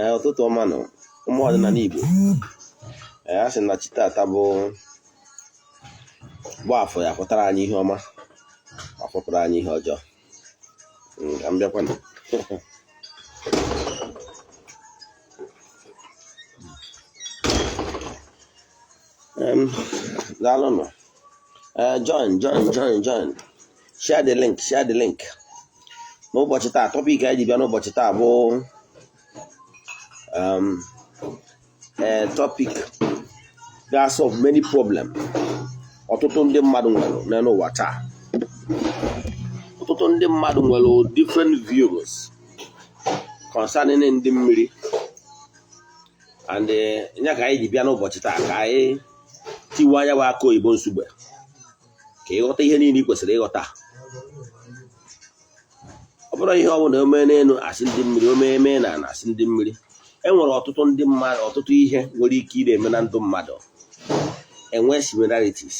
Ee, ụtụtụ ọma nụ ụmụ ọdịnala Igbo. Ee, a sị na chi tata bụ afọ ya pụtara anyị ihe ọma ma fọpụrụ anyị ihe ọjọọ. Ka m bịakwanụ. Daalụnụ. Ee, join, join, join, join, share the link, share the link. N'ụbọchị taa, topic anyị ji bịa n'ụbọchị taa bụ topic ga-solve many problem ọtụtụ ndị mmadụ nwere n'elu ụwa taa. Ọtụtụ ndị mmadụ nwere different views concerning ndị mmiri, and ya ka anyị ji bịa n'ụbọchị taa ka anyị tiwe anya bụ aka oyibo nsugbe ka ịghọta ihe niile ị kwesịrị ịghọta. Ọ bụrụ ihe ọ bụla ome n'elu asị ndị mmiri, ome eme na ana asị ndị mmiri. E nwere ọtụtụ ndị mmadụ, ọtụtụ ihe nwere ike ị na-eme na ndụ mmadụ enwe similarities.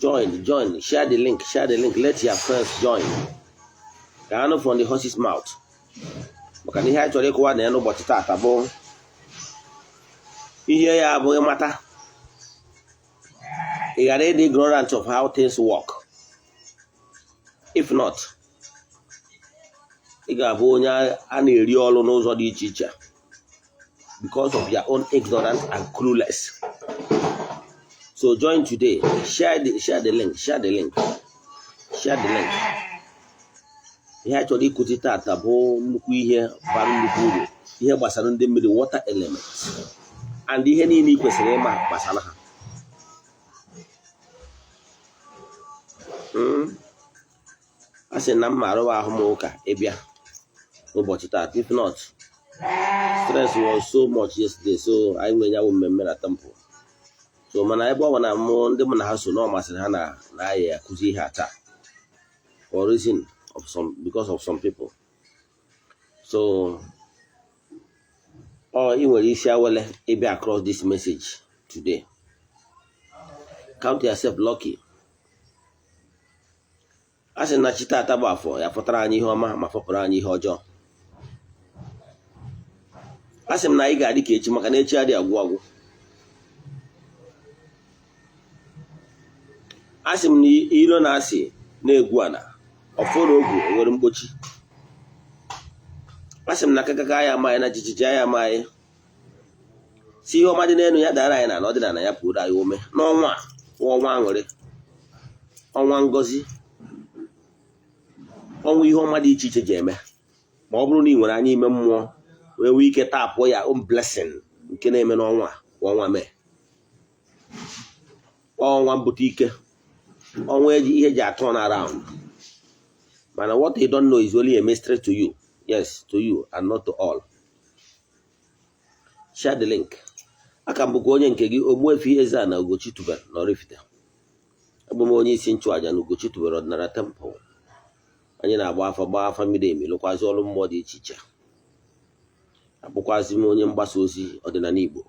Join, join, share the link, share the link, let your friends join ka anụ from the horse's mouth, maka na ihe anyị chọrọ ịkụwa na ya n'ụbọchị taata bụ ihe ya abụghị mata ị ghara ịdị ignorant of how things work. If not, ị ga-abụ onye a na-eri ọrụ n'ụzọ dị iche iche because of your own ignorance and clueless. So join today, share the link, share the link, share the link. Ihe a chọrọ ịkụzi tata bụ nnukwu ihe bara nnukwu uru, ihe gbasara ndị mmiri, water element, and ihe niile ị kwesịrị ịma gbasara ha. A sị na m ma arụwa ahụ m ụka ịbịa n'ụbọchị taa. If not, stress was so much yesterday, so anyị nwere nyawo mmemme na temple. So mana ebe ọ bụ na mụ ndị mụ na ha so na ọ masịrị ha na anyị akụzi ihe a taa for reason of some, because of some people. So ọ ị nwere isi awele ịbịa across this message today, count yourself lucky. A sị na chi tata bụ afọ ya fọtara anyị ihe ọma ma fọpụrụ anyị ihe ọjọọ. A sị m na anyị ga-adị ka echi, maka na echi adịghị agwụ agwụ. A sị m na iro na-asị na-egwu ana ọfọ na ogwu enwere mgbochi. A sị m na akakaka ya ama anyị na jijiji anyị ama anyị si ihe ọma dị n'elu ya dara anyị na ala ọdịnala ya pụrụ anyị ume n'ọnwa a bụ ọnwa aṅụrị, ọnwa ngọzi, ọnwa ihe ọma dị iche iche ji eme. Ma ọ bụrụ na ị nwere anya ime mmụọ wee nwee ike tapụ ya own blessing nke na-eme n'ọnwa a bụ ọnwa Mee, ọnwa mbute ike, ọnwa eji ihe ji atọ na around. Mana what you don't know is only a mystery to you, yes, to you and not to all. Share the link. Aka m bụkwa onye nke gị, Ogbuefi Eze-Ana Ugochi tubelu na Oraifite. Abụ m onye isi nchụaja na Ugochi tubelu ọdịnala temple. Anyị na-agba afa, gbaa afa miri emi, lụkwazi ọrụ mmụọ dị iche iche. Abụkwazi m onye mgbasa ozi ọdịnala Igbo.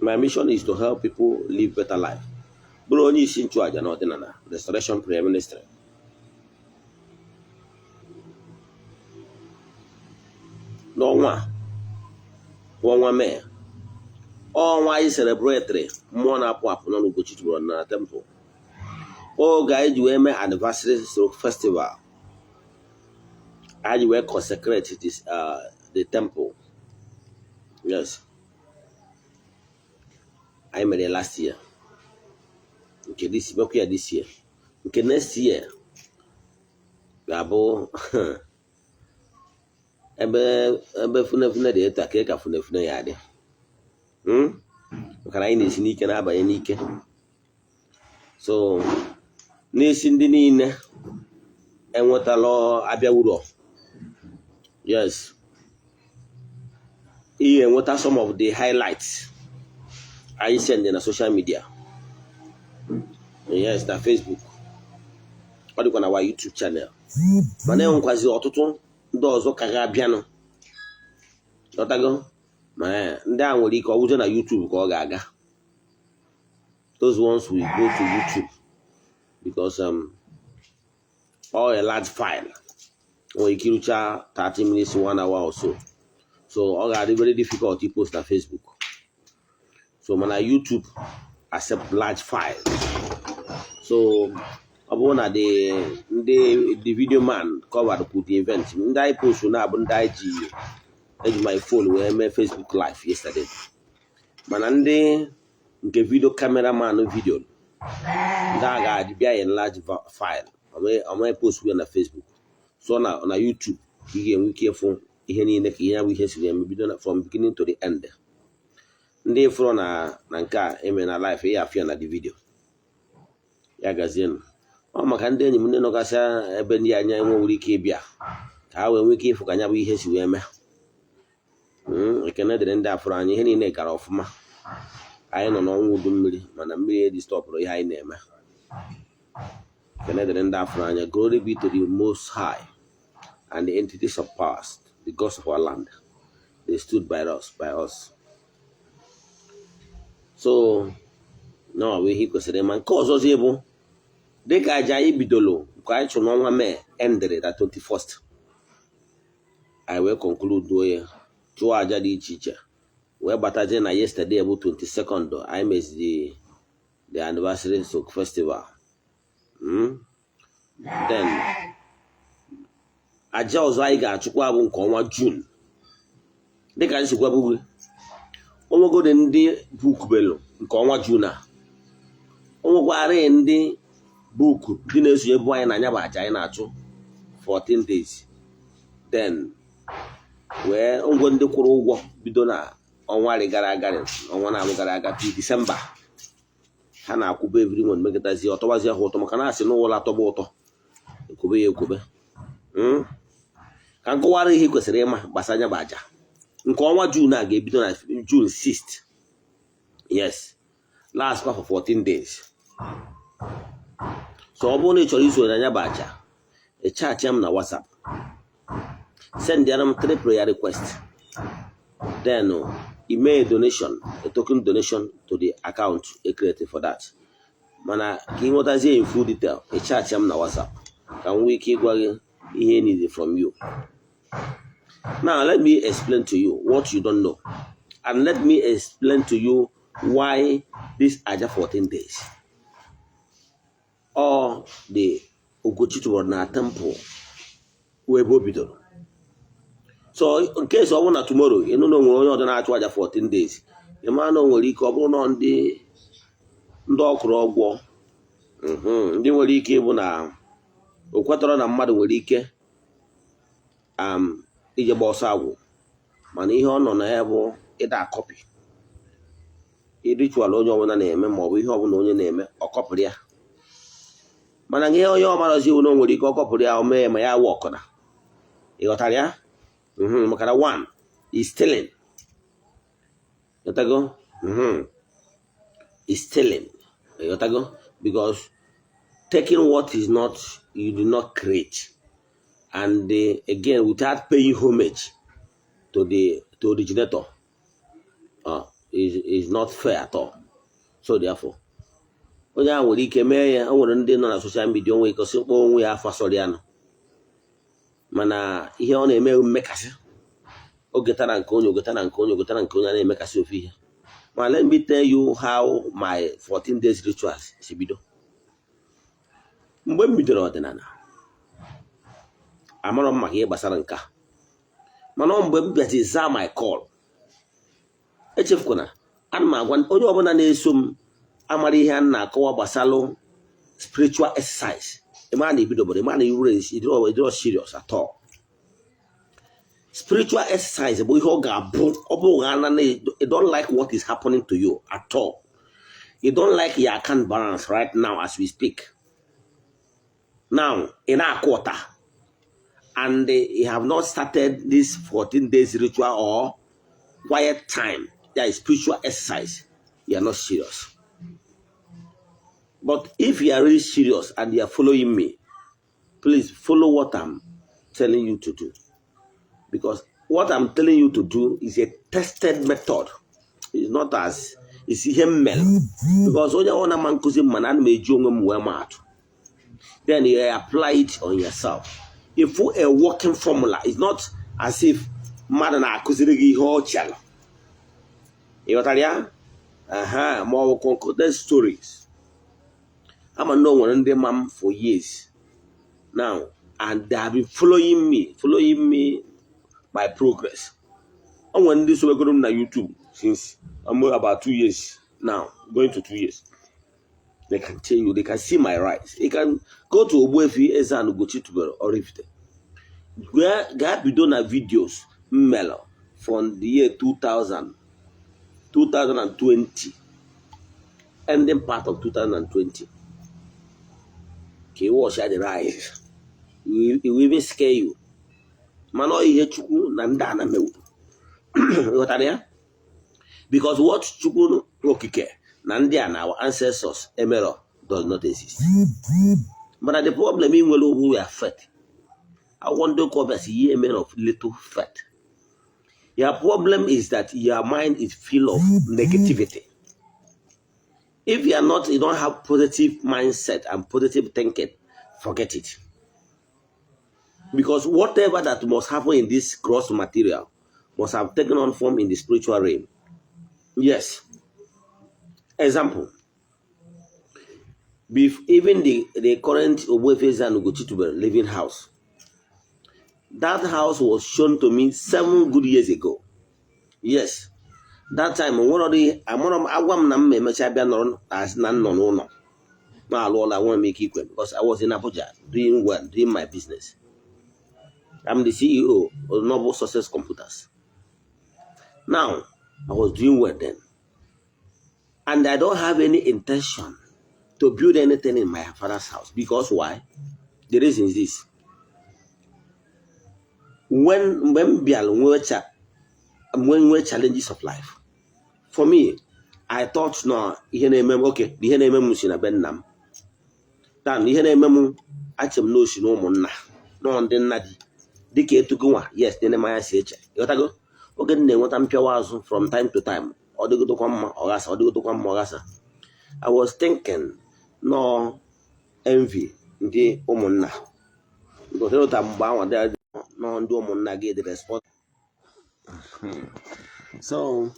My mission is to help people live better life. Bụrụ onye isi nchụaja na ọdịnala Restoration Prayer Ministry. N'ọnwa a bụ ọnwa Mee, ọnwa anyị celebrate mmụọ na-apụ apụ nọ n'Ugochi tubelu ọdịnala temple, oge anyị ji wee mee anniversary stroke festival, anyị wee consecrate this the temple. Yes, anyị mere last year, nke this mekwa ya this year, nke next year ga-abụ ebe funefune dị etu a ka funefune ya adị. Maka na anyị na-esi n'ike na-abanye n'ike. So n'isi ndị niile enwetala abịa uro, yes, ihe enweta some of the highlights anyị send na social media, yes, na Facebook, ọ dịkwa na wa YouTube channel. Mana enwekwazi ọtụtụ ndị ọzọ ka ga-abịanụ, ghọtago? Ma ndị a nwere ike ọ bụzie na YouTube ka ọ ga-aga. Those ones will go to YouTube. because all a large file nwere ike irucha 30 minutes, 1 hour or so, so ọ ga-adị very difficult post na Facebook. So mana YouTube accept large files, so ọ bụrụ na the ndị the video man covered put the event ndị anyị post na-abụ ndị anyị ji eji my phone wee mee Facebook Live yesterday, mana ndị nke video cameraman video ndị a ga-adị bịa in large file ọma post ya na Facebook. So na YouTube ka ị ga-enwe ike ịfụ ihe niile ka ihe ya bụ ihe siri eme bido from beginning to the end. Ndị fụrụ na nke a eme na live, ya afịa na the video ya gazienụ. Ọ maka ndị enyi m ndị nọgasị ebe ndị anya enwewere ike ịbịa ka ha wee nwee ike ịfụ ka anya bụ ihe si wee mee. Ekene dịrị ndị afụrụ anyị. Ihe niile gara ọfụma. Anyị nọ n'ọnwa udu mmiri, mana mmiri edi stọpụrụ ihe anyị na-eme. Ekene dịrị ndị afụrụ anya. Glory be to the Most High and the entities of powers, the gods of our land. They stood by us. So na ọ bụ ihe ị kwesịrị ịma. Nke ọzọzi bụ dịka aja anyị bidoro nke anyị chụrụ n'ọnwa Mee endịrị na 21st, anyị wee conclude ya, chụọ aja dị iche iche, wee batazie na yesterday bụ 22nd, anyị meziri the anniversary soak festival. Then aja ọzọ anyị ga-achụkwa bụ nke ọnwa June. Dịka anyị si gwabughị, onwegodi ndị bukubelu nke ọnwa June a, onwekwarị ndị buku ndị na-esonye bụ anyị na anya bụ aja anyị na-achụ 14 days, then wee ngwe ndị kwụrụ ụgwọ bido na ọnwa gara aga, ọnwa na-abụ gara aga till December, ha na-akwụba every month. Mekọtazie ọtọbazie ha ụtọ, maka na asị n'ụlọ atọba ụtọ, ekwube ya ekwube. Ka nkọwara ihe ị kwesịrị ịma gbasara anya bụ aja nke ọnwa June a ga-ebido na June 6th, yes, last kwa for 14 days. So ọ bụrụ na ị chọrọ iso na anya bụ aja, ị chat m na WhatsApp, send m three prayer request, then you make a donation, a token donation to the account e created for that. Mana ka ị nwetazie in full detail, ị chat m na WhatsApp ka m nwee ike ịgwa gị ihe needed from you. Now let me explain to you what you don't know, and let me explain to you why this aja 14 days or the Ugochi tubelu na temple wee ebe o bidoro. So in case ọ bụrụ na tomorrow ịnụ na onwere onye ọzọ na-achụ aja 14 days, ị mara na o nwere ike ọ bụrụ na ndị ọkụrụ ọgwọ, ndị nwere ike ịbụ na o kwetara na mmadụ nwere ike ije gba ọsọ agwụ, mana ihe ọ nọ na ya bụ ịda a-copy ritual onye ọbụla na-eme, maọbụ ihe ọbụla onye na-eme, ọ kọpụrụ ya. Mana ihe onye ọmarazi iwu na o nwere ike ọ kọpụrụ ya, o mee ma ya wụ ọkụna. Ị ghọtara ya? Maka na one is stealing. Ghọtago? Is stealing. Ghọtago? Because taking what is not, you do not create, and again, without paying homage to the to originator, is not fair at all. So therefore, onye ahụ nwere ike mee ya. O nwere ndị nọ na social media, onwe ike sị kpọọ onwe ya afa sọrọ ya nọ, mana ihe ọ na-eme mmekasị oge tara nke onye, oge tara nke onye, oge tara nke onye, a na-emekasị ofu ihe. Ma let me tell you how my 14 days rituals si bido. Mgbe m bidoro ọdịnala, amarọ m maka ihe gbasara nke a, mana ọ mgbe m bịazi zaa my call. Echefukwana, ana m agwa onye ọbụla na-eso m amara ihe a na-akọwa gbasalụ spiritual exercise, ịma na ibido bụrụ ịma na ịdịrọ serious at all. Spiritual exercise bụ ihe ọ ga-abụ ọ bụ na you don't like what is happening to you at all, you don't like your account balance right now as we speak now, ị na-akụ ụta, and you have not started this 14 days ritual or quiet time, that is spiritual exercise, you are not serious. But if you are really serious and you are following me, please follow what I'm telling you to do, because what I'm telling you to do is a tested method. It's not as it's ihe m mere, because onye ọ na-ama nkụzi m, mana ana m eji onwe m wee maa atụ. Then you apply it on yourself. If a working formula, it's not as if mmadụ na-akụziri gị ihe ọ chere, ị ghọtara ya? Aha, ma ọ bụ concocted stories. Ama na o nwere ndị ma m for years now, and they have been following me, my progress. O nwere ndị sobegoro m na YouTube since about 2 years now, going to 2 years. They can tell you, they can see my rise. You can go to Ogbuefi Eze-Ana Ugochi Tubelu Oraifite. Gaa bido na videos m melụ from the year 2000, 2020, ending part of 2020, ka ị watch the rise. It will even scare you. Mana ọ ihe Chukwu na ndị ana mewu, ghọtara ya? Because what Chukwu Okike na ndị a na our ancestors emero does not exist. Mana the problem ị nwere ugwu ya faith. Akwụkwọ ndị ụka ọbịa si, "Ye men of little faith." Your problem is that your mind is full of negativity. If you are not, you don't have positive mindset and positive thinking, forget it. Because whatever that must happen in this gross material must have taken on form in the spiritual realm. Yes. Example. Even the current Ogbuefi Eze-Ana Ugochi Tubelu living house, that house was shown to me 7 good years ago. Yes. That time, nwere amụrụ m agwa m na m ma emecha bịa nọrọ as na nọ n'ụlọ na-alụ ọla, nwere m ike ikwe, because I was in Abuja doing well, doing my business. I'm the CEO of Noble Success Computers. Now, I was doing well then. And I don't have any intention to build anything in my father's house. Because why? The reason is this. When mgbe m bịara nwee challenges of life, for me, I thought na ihe na-eme m, okay, ihe na-eme m si na be nna m. Dan ihe na-eme m, ache m na o si na ụmụnna nọ ndị nna di dịka etugo nwa, yes, nene m anya si eche, ịghọtago? Oge m na-enweta mpịawa azụ from time to time, ọ dịgodokwa mma ọghasa, ọ dịgodokwa mma ọghasa. I was thinking no envy ndị ụmụnna, because ịghọta mgbe ahụ dị nọ ndị ụmụnna gị dị respond. So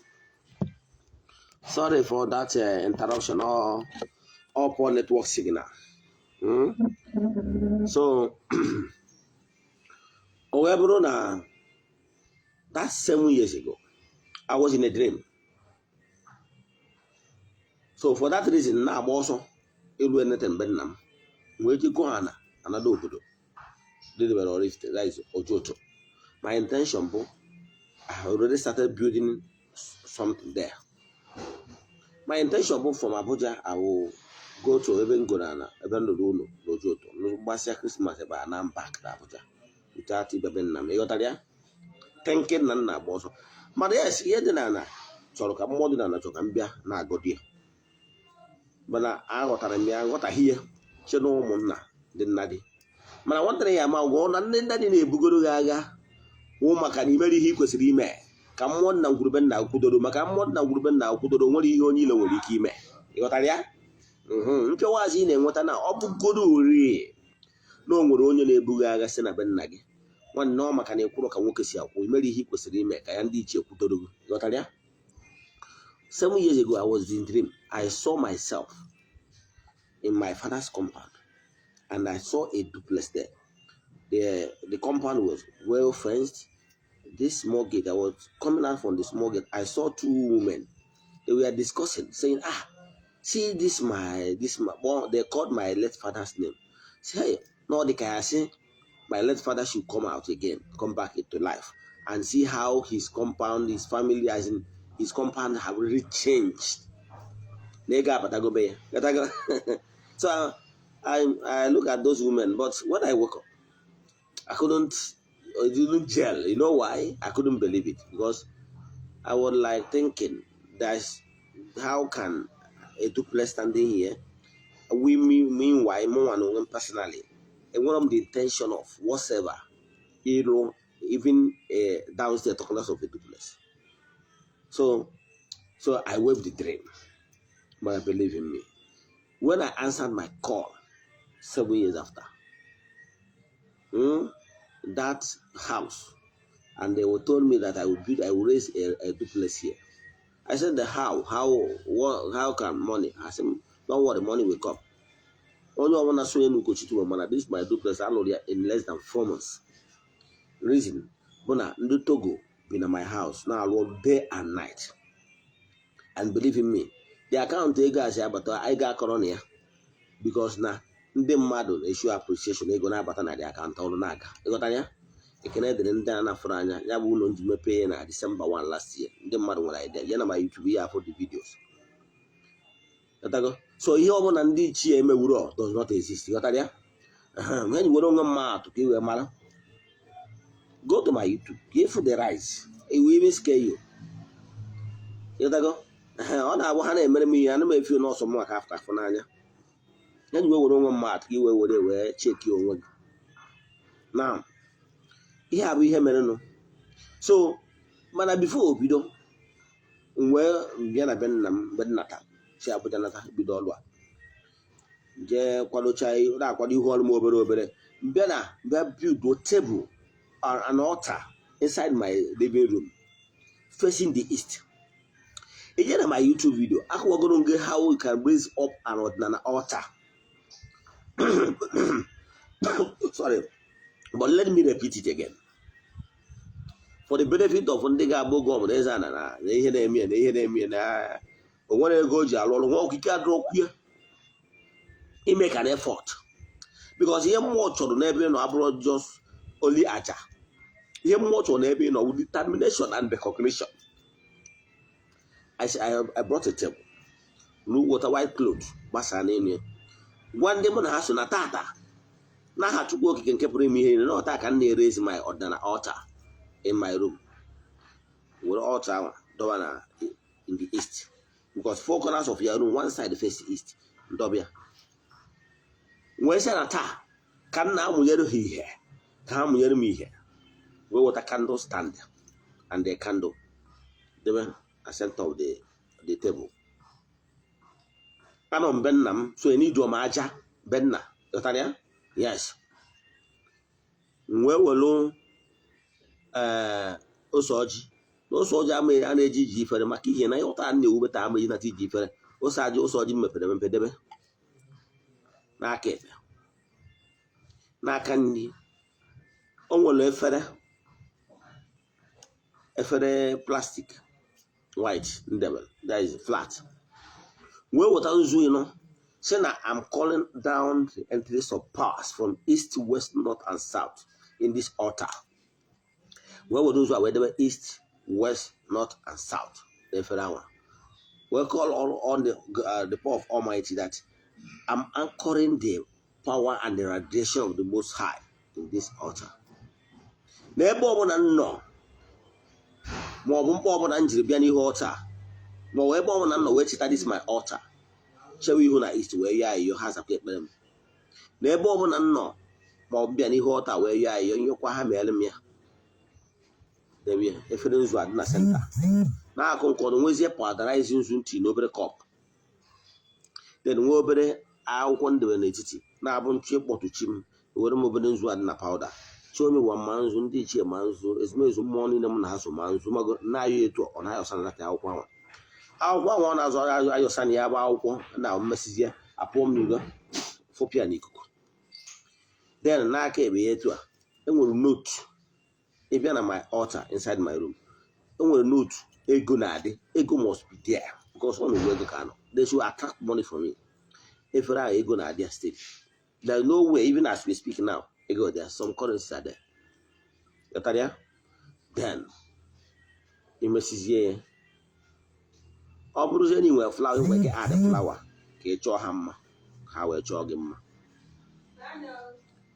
sorry for that interruption or poor network signal. So o wee bụrụ na that 7 years ago, I was in a dream. So for that reason, na-agba ọsọ elu enete mgbe nna m wee ji gụọ ana anada obodo dịdebere Oraifite, that is Ojoto. My intention bụ, I already started building something there. My intention bụ, from Abuja I will go to ebe m goro ana, ebe m rụrụ ụlọ n'Ojoto, gbasịa Christmas ebe a na back na Abuja without ịbịa be nna m, ịghọtara ya? Thinking na nna agba ọsọ, mana yes, ihe dị n'ala chọrọ ka mmụọ dị n'ala chọrọ ka m bịa na-agọdi ya, mana aghọtara m ya nghọtahie ya che na ụmụnna dị nna dị. Mana nwantara ya ma gwọọ na ndị nna dị na-ebugoro gị agha wụ maka na imere ihe ị kwesịrị ime ka mmụọ nna ngwurube nna kwudoro, maka mmụọ nna ngwurube nna kwudoro, nwere ihe onye ile nwere ike ime, ịghọtara ya? Mpịawa azụ ị na-enweta na ọ bụgoro orie na o nwere onye na-ebughị agha si na be nna gị, nwanne, ọ maka na ịkwụrụ ka nwoke si akwụ, imere ihe ị kwesịrị ime ka ya ndị ichie kwudoro gị, ịghọtara ya? 7 years ago, I was in dream. I saw myself in my father's compound and I saw a duplex there. The compound was well fenced. This small gate, I was coming out from the small gate. I saw two women. They were discussing, saying, "Ah, see this my," well, they called my late father's name. Say, "Hey, no, the can say my late father should come out again, come back into life, and see how his compound, his family, as in his compound, have really changed." Nigga, but I go be. So I look at those women, but when I woke up, I couldn't, it didn't gel. You know why? I couldn't believe it, because I was like thinking that's how can a duplex standing here? We meanwhile, more and personally, and one of the intention of whatever, even downstairs talking of a duplex. So I waved the dream, but I believe in me. When I answered my call, 7 years after. That house, and they were told me that I would build, I would raise a duplex here. I said, the how, what, how can money? I said, "Don't worry, money will come." Onye ọbụla sonye n'Ugochi Tubelu mana this my duplex alụrụ ya in less than 4 months. Reason bụ na ndị Togo bi na my house na-alụ ọrụ day and night. And believe in me, the account ego a si abata, anyị ga-akọrọ na ya because na ndị mmadụ na-eshow appreciation, ego na-abata na the account, ọrụ na-aga. Ịghọtara ya? Ekene dịrị ndị a na-afụrụ anya. Ya bụ ụlọ nji mepee ya na December 1 last year. Ndị mmadụ nwere idea ya na ma YouTube ya afụ the videos. Ghọtago? So ihe ọbụla ndị ichie emewuro does not exist. Ghọtara ya? Ha ji were onwe mma atụ ka ị wee mara. Go to my YouTube ka ịfụ the rise. It will even scare you. Ghọtago? Ọ na-abụ ha na-emere m ihe, ana m efi n'ọsọ m maka afọ afọ n'anya. Ya ji wee were onwe mma atụ ka ị wee were wee cheki onwe gị na ihe a bụ ihe merenụ. So mana before o bido, m wee bịa na be nna m. Mgbe nnata si Abuja nata, bido ọlụ a, jee kwadocha, na-akwado ihu ọrụ m obere obere, mbịa na mbịa build table, an altar inside my living room facing the east. Ije na my YouTube video, akọwagoro m gị how you can raise up an ọdịnala altar. Sorry, but let me repeat it again for the benefit of ndị ga-agba oge ọbụla eze ana na ihe na-eme ya na ihe na-eme ya na o nwere ego o ji alụ ọrụ nwa okike adịrọkwu ya ime ka an effort, because ihe mmụọ chọrọ n'ebe ị nọ abụrụ just only aja. Ihe mmụọ chọrọ n'ebe ị nọ with determination and recognition. I brought a table, wota white cloth gbasaa n'elu ya, gwa ndị mụ na ha so na tata, n'aha Chukwu Okike nke pụrụ ime ihe niile, na ọta ka m na-erezi my ọdịnala altar in my room. Were altar ahụ dọba na in the east, because four corners of your room, one side face east. Ndọbịa wee sị na taa ka m na-amụnyere ha ihe, ka ha mụnyere m ihe. Wee weta candle stand and the candle debe na center of the table. Anọ m be nna m, so enijuo m aja be nna. Ghọtara ya? Yes. M wee welu ee ose ọjị na ose ọjị ama a na-eji iji ifere maka ihe na ịghọta a na-ewubeta ama eji nata iji ifere ose aja ose ọjị mepere emepe debe n'aka ekpe. N'aka nri, o nwere efere plastic white ndebere, that is flat. Wee weta nzu ịnọ, sị na I'm calling down the entities of powers from east, west, north and south in this altar. Wee were nzu a wee debe east, west, north and south efere anwa. Wee call all on the power of Almighty, that I'm anchoring the power and the radiation of the Most High in this altar. N'ebe ọbụla m nọ, ma ọ bụ mkpa ọbụla m jiri bịa n'ihu altar, ma ọ bụ ebe ọbụla m nọ wee cheta this my altar, chewe ihu na east wee yọọ ayịyọ, ha zakwa ekpere m. N'ebe ọbụla m nọ, ma ọ bụ bịa n'ihu altar wee yọọ ayịyọ, nyekwa ha meere m ya. Debe ya, efere nzu adị na center na-akụ nke ọnụ. Nwezie powderize nzu ntị n'obere cup, then nwee obere akwụkwọ ndebe n'etiti, na-abụ nchụ ịkpọtụ chi m, were m obere nzu adị na powder chi onye ụwa, ma nzu ndị ichie, ma nzu ezumezu mmụọ niile m na ha so, ma nzu mago na-ayọ etu ọ na-ayọsa na data akwụkwọ ahụ. Akwụkwọ ahụ ọ na-azụ ayọsa na ya bụ akwụkwọ na mmesizie apụọ m n'udo fụpịa n'ikuku. Then n'aka ekpe ya etu a, enwere note. Ịbịa na my altar inside my room, enwere note ego na-adị. Ego must be there because ọ na-enwe ego ka anọ. They should attract money from me. Efere ahụ ego na-adị ya steady. There is no way, even as we speak now, ego there, some currencies are there. Ghọtara ya? Then imesizie ya, ọ bụrụzie na ị nwere flower, ị nwere ike add flower ka ị chọọ ha mma, ka ha wee chọọ gị mma.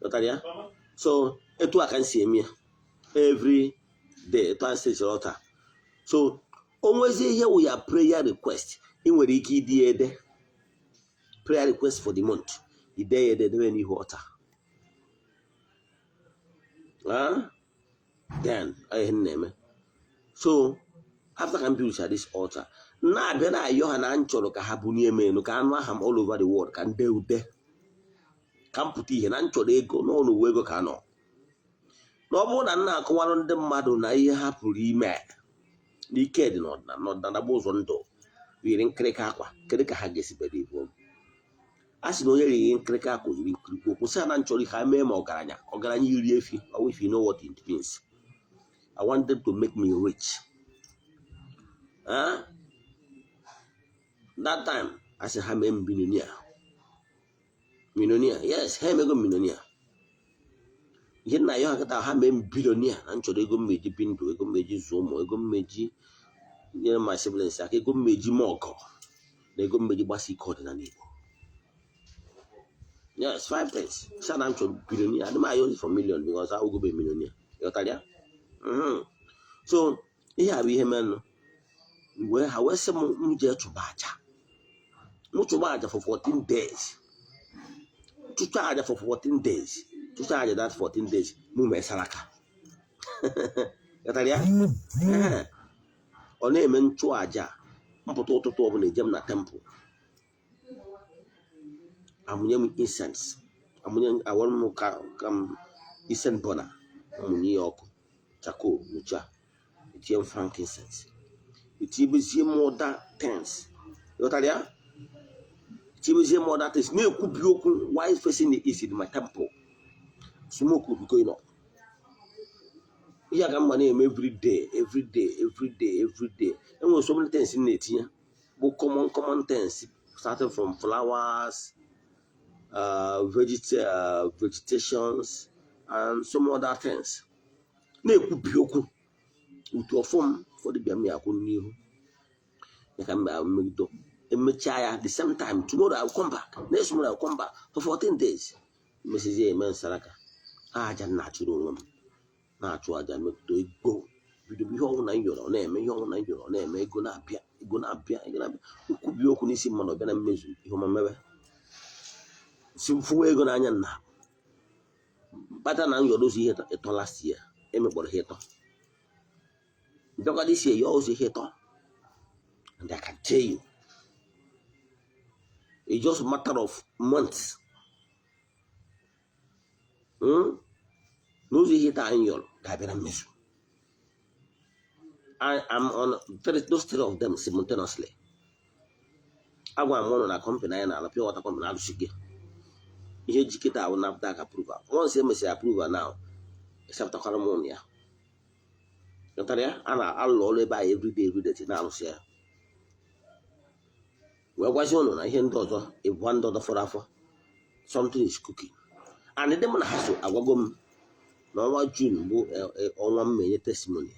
Ghọtara ya? So etu a ka m si eme ya every day, etu a si echere taa. So o nwezie ihe wụ ya prayer request, ị nwere ike ịdị ya ede prayer request for the month, ide ya ede debe n'ihu ọta. Ah, then ọ ihe m na-eme. So after ka m build this altar, na-abịa na-ayọ ha na m chọrọ ka ha bunie m elu, ka anụ aha m all over the world, ka ndị ude, Ka m pụta ihe na m chọrọ ego n'ụlọ uwe ego ka nọ na ọ bụrụ na m na-akọwarụ ndị mmadụ na ihe ha pụrụ ime n'ike dị n'ọdịnala, n'ọdịnala bụ ụzọ ndụ, yiri nkịrịka akwa. Kedu ka ha ga-esi bere ibu m? A sị na onye riri nkịrịka akwa yiri nkirikwu okwu sị na m chọrọ ka ha mee ma ọgaranya, ọgaranya iri efi. Or if you know what it means, I want them to make me rich. Huh? That time I sị ha mee m billionaire, millionaire. Yes, ha emego m millionaire. Ihe nna ya ha kịta, ha mee m billionaire na m chọrọ ego mmeji bi ndụ, ego mmeji zụọ ụmụ, ego mmeji nyere my siblings aka, ego mmeji mee ọgọ, na ego mmeji gbasa ike ọdịnala Igbo. Yes, five things. Sị na m chọrọ billionaire. Adị m ayọ for million because I will go be millionaire. Ịghọtara ya? So ihe a bụ ihe merenụ. Wee ha wee sị m, m jee chụba aja, m chụba aja for 14 days, chụcha aja for 14 days, chụcha aja that 14 days, mụ mee saraka. Ghọtara ya? Ee. Ọ na-eme nchụ aja, mpụta ụtụtụ ọbụla, eje m na temple, amụnye m incense, amụnye awara m ka m incense burner, amụnye ya ọkụ charcoal, nụcha, etinye m frankincense, etinyebezie m other things. Ghọtara ya? Etinyebezie m other things, na-ekwubi okwu while facing the east in my temple. Smoke will be going up. Ihe a ka mma na-eme every day, every day, every day, every day. Enwere so many things m na-etinye bụ common common things, starting from flowers, vegetations and some other things, na-ekwubi okwu utu ọfọm. Ụfọdụ bịa m ya akwụ n'ihu ya ka m bịa megido. Emechaa ya, the same time tomorrow I will come back, next tomorrow I will come back for 14 days. Mesizie eme nsaraka aja m na-achụrụ onwe m, na-achụ aja megido, ego bido. Ihe ọnwụ na m yọrọ, ọ na-eme. Ihe ọnwụ na m yọrọ, ọ na-eme. Ego na-abịa, ego na-abịa, ego na-abịa. Nkwubi okwu n'isi mmadụ, ọbịa na mmezu. Ihe ọma mebe si mfụwa ego n'anya nna kpata na m yọrọ ụzọ ihe ịtọ last year, emekpọrọ ihe ịtọ, bịakwado isi eyọ ụzọ ihe ịtọ. And I can tell you, it's just a matter of months. N'ụzọ ihe ịtọ anyị yọrọ ga-abịa na mmezu. I am on three, those three of them simultaneously. Agwara m ụnụ na company anyị na-alụ, pure water company, alụsighị ihe jikịta ahụ NAFDAC approval. Once e mesịrị approval now, esepụtakwara m ụnụ ya. Ghọtara ya? A na-alụ ọrụ ebe ahụ everyday, everyday, na-alụsị ya. Wee gwazi ụnụ na ihe ndị ọzọ ịbụa, ndị ọzọ fọrọ afọ, something is cooking. And ndị mụ na ha so agwago m na ọnwa June bụ ọnwa m menye testimony.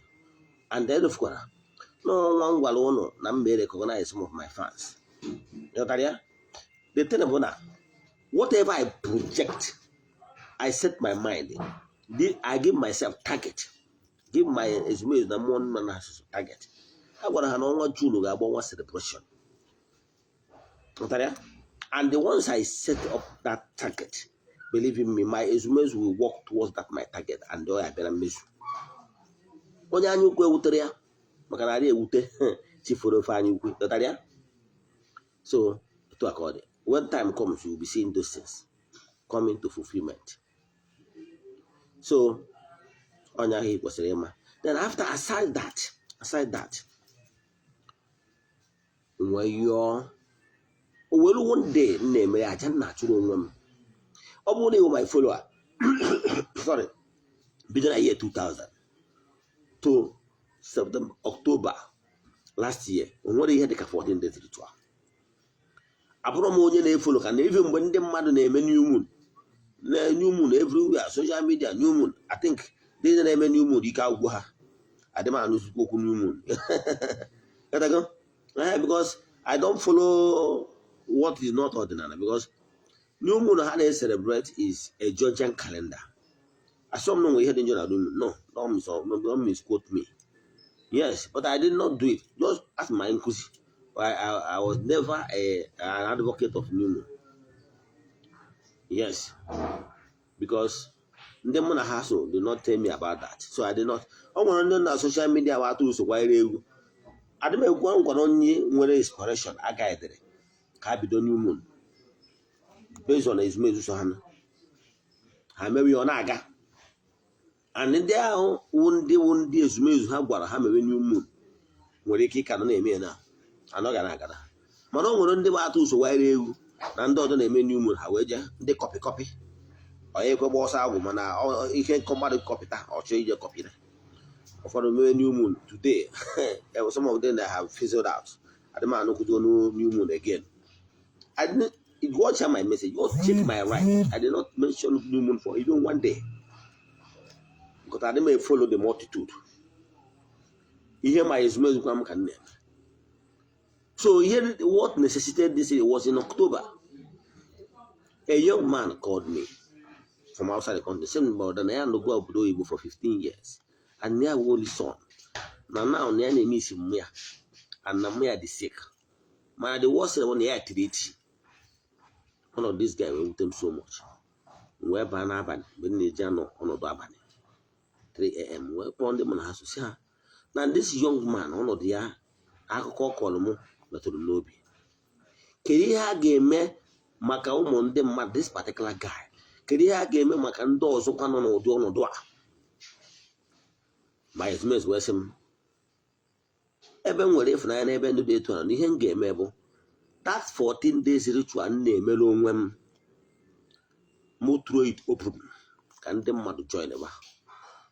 And erefukwara n'ọnwa m gwara ụnụ na m may recognize some of my fans. Ghọtara ya? The thing bụ na whatever I project, I set my mind, I give myself target, give my ezumezu na mmụọ nna na asụsụ target. A gwara ha na ọnwa June ga-agba ọnwa celebration. Ghọtara ya? And the once I set up that target, believe in me, my ezumezu will work towards that my target, and ọ ya bịa na mmezu. Onye anya ukwu ewutere ya maka na adị ewute chifuru ofe anya ukwu. Ghọtara ya? So otu a ka ọ dị. When time comes, you will be seeing those things coming to fulfillment. So onye ahụ ị kwesịrị ịma. Then after, aside that, wee yọọ o were one day m na-eme ya aja m na-achụrụ onwe m. Ọ bụrụ na ịwụ my follower, sorry, bido na year 2000 to September, October last year, o nwere ihe dịka 14 days ritual. Abụrụ m onye na-efollow ka na even mgbe ndị mmadụ na-eme new moon na new moon everywhere, social media new moon, I think ndị na-eme new moon, ike agwụgwọ ha. Adị m anụzikwa okwu new moon. Ghọtago? Because I don't follow what is not ordinary, because new moon ha na-celebrate is a Georgian calendar. Asọm na nwe ihe dị njọ na new moon. No, don't misquote me. Yes, but I did not do it. Just ask my nkuzi. I was never an advocate of new moon. Yes, because ndị mụ na ha so did not tell me about that, so I did not. Ọ nwere ndị na social media wa atụ usokwanyere egwu. Adị m ekwu nkwado onye nwere inspiration agaghịdịrị ka ha bido new moon based on ezumezu so ha nọ. Ha mewe ya, ọ na-aga. And ndị ahụ wụ ndị ezumezu ha gwara ha mewe new moon nwere ike ịka nọ na-eme ya na anọ ga na-agara, mana o nwere ndị bụ atụ usoro wanyere egwu na ndị ọzọ na-eme new moon, ha wee jee ndị copy copy onye ekwe gba ọsọ agwụ, mana ihe nkọ mmadụ kọpịta ọchọ ije kọpịrị. Ụfọdụ mewe new moon today, there were some of them that have fizzled out. Adị m anụkwudo new moon again. I didn't watch my message, just check my right. I did not mention new moon for even one day because I didn't follow the multitude. Ihe ma ezumezu kwa m ka m na-eme. So here, what necessitated this was in October, a young man called me from outside the country, sị m na ya nọgo obodo oyibo for 15 years and ya wụ only son, na now na ya na-eme isi mmụ ya and na mmụ ya dị sick. Mana the worst thing bụ na ya tiri eti. Ọnọdụ this guy wee wute m so much. M wee baa n'abalị mgbe m na-eji anọ ọnọdụ abalị 3 a.m., wee kpọọ ndị mụ na ha so, sị ha na this young man, ọnọdụ ya, akụkọ ọ kọrọ m metụrụ m n'obi. Kedu ihe a ga-eme maka ụmụ ndị mmadụ, this particular guy? Kedu ihe a ga-eme maka ndị ọzọkwa nọ n'ụdị ọnọdụ a? Ma ezumezu wee sị m, ebe m nwere ịfụnanya n'ebe ndị dị etu a, na ihe m ga-eme bụ that 14 days ritual m na-emere onwe m, mụ throw it open ka ndị mmadụ join ba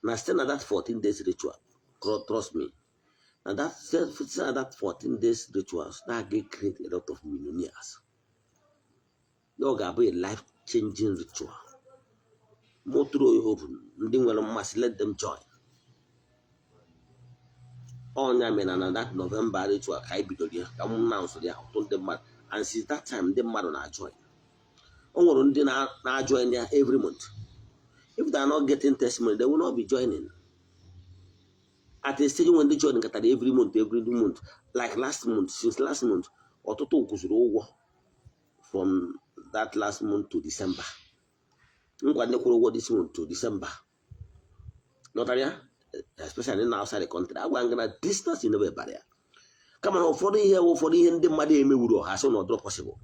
na site na that 14 days ritual. Trust me, na that site na that 14 days rituals na-aga create a lot of millionaires, na ọ ga-abụ a life changing ritual. Mụ throw it open, ndị nwere mmasị, let them join. Ọnya mere na that November ritual ka anyị bidoro ya, ka m announce ya ọtụtụ ndị mmadụ, and since that time ndị mmadụ na-ajoin. O nwere ndị na-ajoin ya every month. If they are not getting testimony, they will not be joining. At a stage when they join nkatara every month, every month, like last month, since last month, ọtụtụ kwụsịrị ụgwọ from that last month to December. Ngwa, ndị kwụrụ ụgwọ this month to December nọtara ya, especially na outside the country, agwa nga na distance is never a barrier. Kama na ụfọdụ ihe wụ ụfọdụ ihe ndị mmadụ emewuru, ha sị na ọdụrọ possible.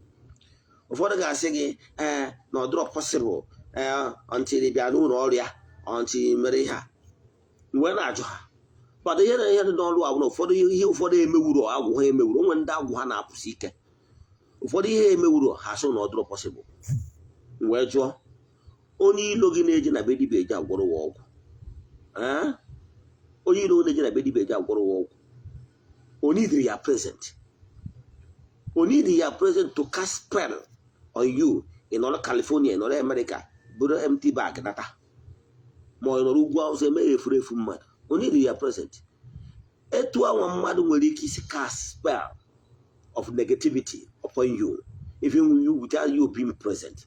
Ụfọdụ ga-asị gị, ee, na ọdụrọ possible, ee, until ị bịa n'ụlọ ọrụ ya, until mere ihe a wee na-ajụ ha. But ihe na ihe dị n'ọrụ a bụ na ụfọdụ ihe ụfọdụ emewuru agwụ ha emewuru onwe ndị agwụ ha na-apụsị ike. Ụfọdụ ihe emewuru ha sị na ọdụrọ possible. Wee jụọ, onye ilo gị na-eje na be dibịa eji agwọrọ ya ọgwụ? Ee, onye ilo na-eje na be dibịa eji agwọrọ ya ọgwụ, o need ya present, o need ya present to cast spell on you. Ị nọrọ California, ị nọrọ America, bụrụ empty bag nata, ma ọ nọrọ ugwu Awụsa eme ya efuru efu mmadụ. O need ya present. Etu anwa mmadụ nwere ike isi cast spell of negativity upon you even you without you being present,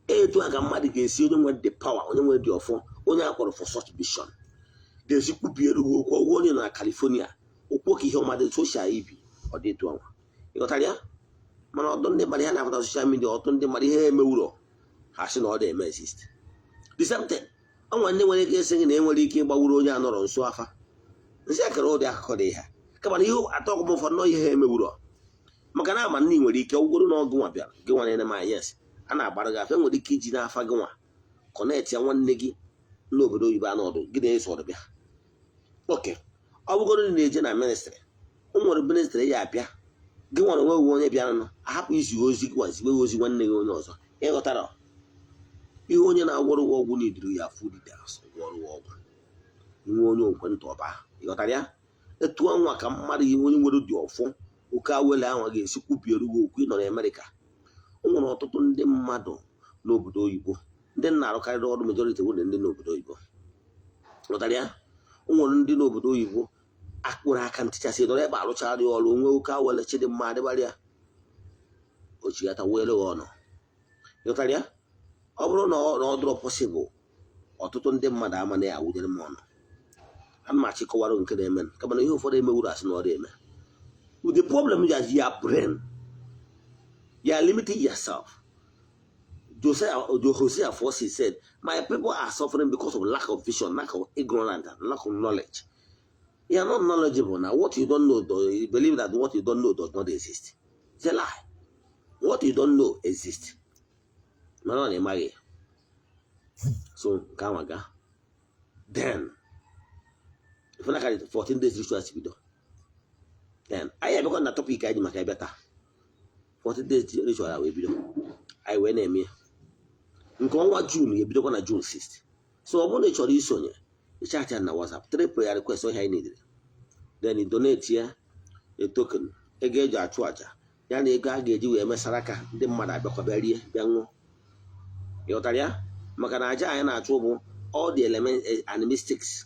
etu a ka mmadụ ga-esi, onye nwere the power, onye nwere the ọfọ, onye akpọrọ for such mission, ga-esi kwubiere gị okwu ọgwụ. Onye na California, okwu ka ihe ọma dị social ibi ọ dị etu anwa. Ịghọtara ya? Mana ọtụ ndị mmadụ, ya na-apụta social media, ọtụ ndị mmadụ ihe emewuro, ha sị na ọ dị eme exist. The same thing, ọ nwere ndị nwere ike ịsị gị na enwere ike ịgbawuru onye a nọrọ nso afa nsị akara. Ụdị akụkọ dị ha, kama na ihe atọ ọgụm ụfọdụ nọ ihe ha emewuro, maka na ama nne nwere ike ọgwụgoro na ọgụ nwa bịara gị nwa na-ene ma yes, a na-agbara gị afa, nwere ike iji n'afa gị nwa connect ya nwanne gị n'obodo oyibo anọdụ gị na-eso ọdụ bịa. Oke ọ bụgoro na na-eje na ministry, o nwere ministry ya abịa gị nwere onwe gị, onye bịaranụ ahapụ izi ozi gị nwa, ziwe ozi nwanne gị onye ọzọ. Ịghọtara ihe? Onye na-agwọrọ gị ọgwụ n'idiri ya full details gwọrọ gị ọgwụ, inwe onye okwentị ọba. Ịghọtara ya? Etu anwa ka mmadụ ihe onye nwere dị ọfọ oke awele ahụ ga-esi kwubiere gị okwu. Ịnọ na Amerịka, o nwere ọtụtụ ndị mmadụ n'obodo oyibo, ndị na-arụkarịrị ọrụ, majority bụ ndị n'obodo oyibo. Ghọtara ya? O nwere ndị n'obodo oyibo akpụrụ aka ntịchasị nọrọ ebe arụchara ya ọrụ, onwe oke awele chidimma adịbarị ya ochighata were gị ọnụ. Ghọtara ya? Ọ bụrụ na ọ dụrọ possible, ọtụtụ ndị mmadụ ama na ya awụnyere m ọnụ. Ana m achịkọwara nke na-eme, kama na ihe ụfọdụ emewuru asị na ọ dị eme. The problem is your brain. You are limiting yourself. Josiah, Hosea 4 said, "My people are suffering because of lack of vision, lack of ignorance, and lack of knowledge." You are not knowledgeable. Now, what you don't know, though, you believe that what you don't know does not exist. It's a lie. What you don't know exists. Mana ọ na-emaghị. So nke ahụ aga. Then ifena ka 14 days rituals bido. Then anyị abịakwa na topic anyị ji maka ebe taa. 14 days ritual a wee bido, anyị wee na-eme ya. Nke ọnwa June ga-ebidokwa na June 6. So ọ bụrụ na ị chọrọ isonye, ị chat ya na WhatsApp, three prayer request ọhịa anyị nidere. Then ị donate ya a token, ego eji achụ aja ya na ego a ga-eji wee mesara aka ndị mmadụ abịakwa bịa rie, bịa ṅụọ. Ị ghọtara ya? Maka na aja anyị na-achụ bụ all the element animistics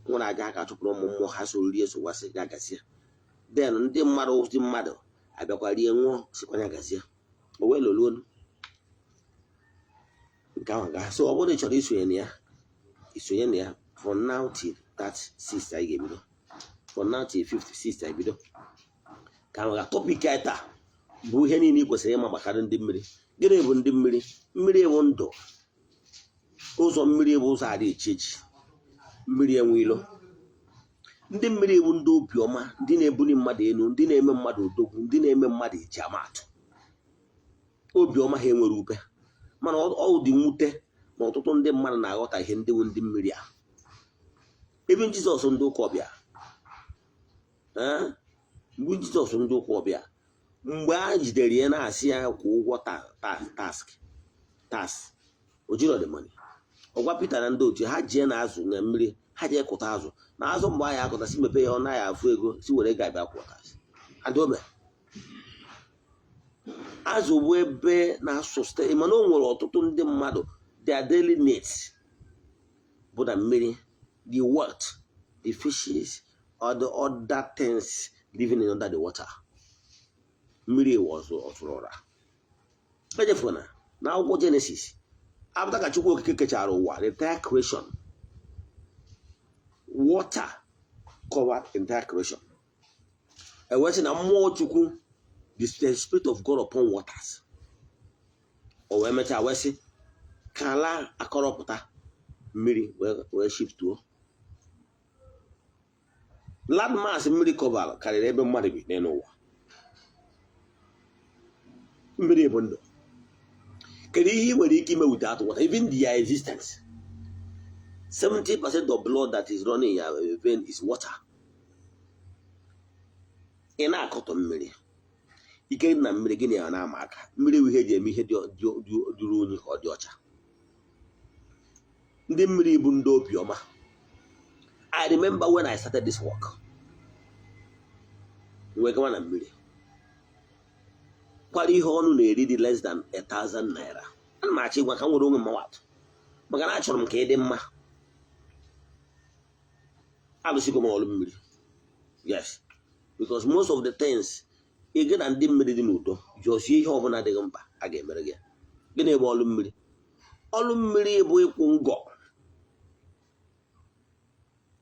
nwere aja ha ka chụpụrụ ụmụ mmụọ ha so rie, so wasị ya gazie. Then ndị mmadụ abịakwa rie, ṅụọ, sikwanya gazie. O wee loluonu nke ahụ gaa. So ọ bụrụ na ị chọrọ isonye na ya, isonye na ya from now till that 6 anyị ga-ebido, from now till 56 anyị bido ka ahụ ga. Topic anyị taa bụ ihe niile ị kwesịrị ịma gbasara ndị mmiri. Gịnị bụ ndị mmiri? Mmiri bụ ndụ. Ụzọ mmiri bụ ụzọ adị echi echi. Mmiri enwe ilo. Ndị mmiri bụ ndị obiọma, ndị na-ebuli mmadụ elu, ndị na-eme mmadụ odogwu, ndị na-eme mmadụ eji amatụ. Obiọma ha enwere ube, mana ọ dị mwute na ọtụtụ ndị mmadụ na-aghọta ihe ndị bụ ndị mmiri a. Ebe Jizọs ndị ụka ọbịa, mgbe Jizọs ndị ụka ọbịa, mgbe a jidere ya na-asị ya kwụ ụgwọ tax, o jiro the money. Ọ gwa Pita na ndị otu ha jee na azụ na mmiri, ha jee kụta azụ na azụ. Mgbe anyị akụta, si mepee ya, ọ naghị afụ ego, si were ego abịa kwụọ tax. Adome azụ bụ ebe na-sustain, mana o nwere ọtụtụ ndị mmadụ, their daily needs bụ na mmiri, the wealth, the fishes or the other things living in under the water. Mmiri ọzụrụ ụra. Echefuna na akwụkwọ Genesis, after ka Chukwu Okike kechara ụwa, the entire creation, water covered entire creation. Ewee sị na mmụọ Chukwu, the spirit of God upon waters. O wee mechaa wee sị ka ala akọrọpụta mmiri, wee shiftuo land mass. Mmiri cover karịrị ebe mmadụ bi n'elu ụwa. Mmiri bụ ndụ. Kedu ihe ị nwere ike ime without water? Even their existence, 70% of blood that is running in your vein is water. Ị na-akọtọ mmiri, ike na mmiri gịnị ya na-ama aka. Mmiri bụ ihe eji eme ihe dịrị unyi ka ọ dị ọcha. Ndị mmiri bụ ndị obiọma. I remember when I started this work, wee gawa na mmiri kwara ihe ọnụ na-eri dị less than ₦1,000. Ana m achọ ịgwa ka m nwere onwe m atụ, maka na achọrọ m ka ị dị mma. Alụsigo m ọrụ mmiri, yes, because most of the things ị gị na ndị mmiri dị n'udo jụọsie, ihe ọbụla adịghị mkpa a ga-emere gị. Gịnị bụ ọrụ mmiri? Ọrụ mmiri bụ ịkwụ ngọ.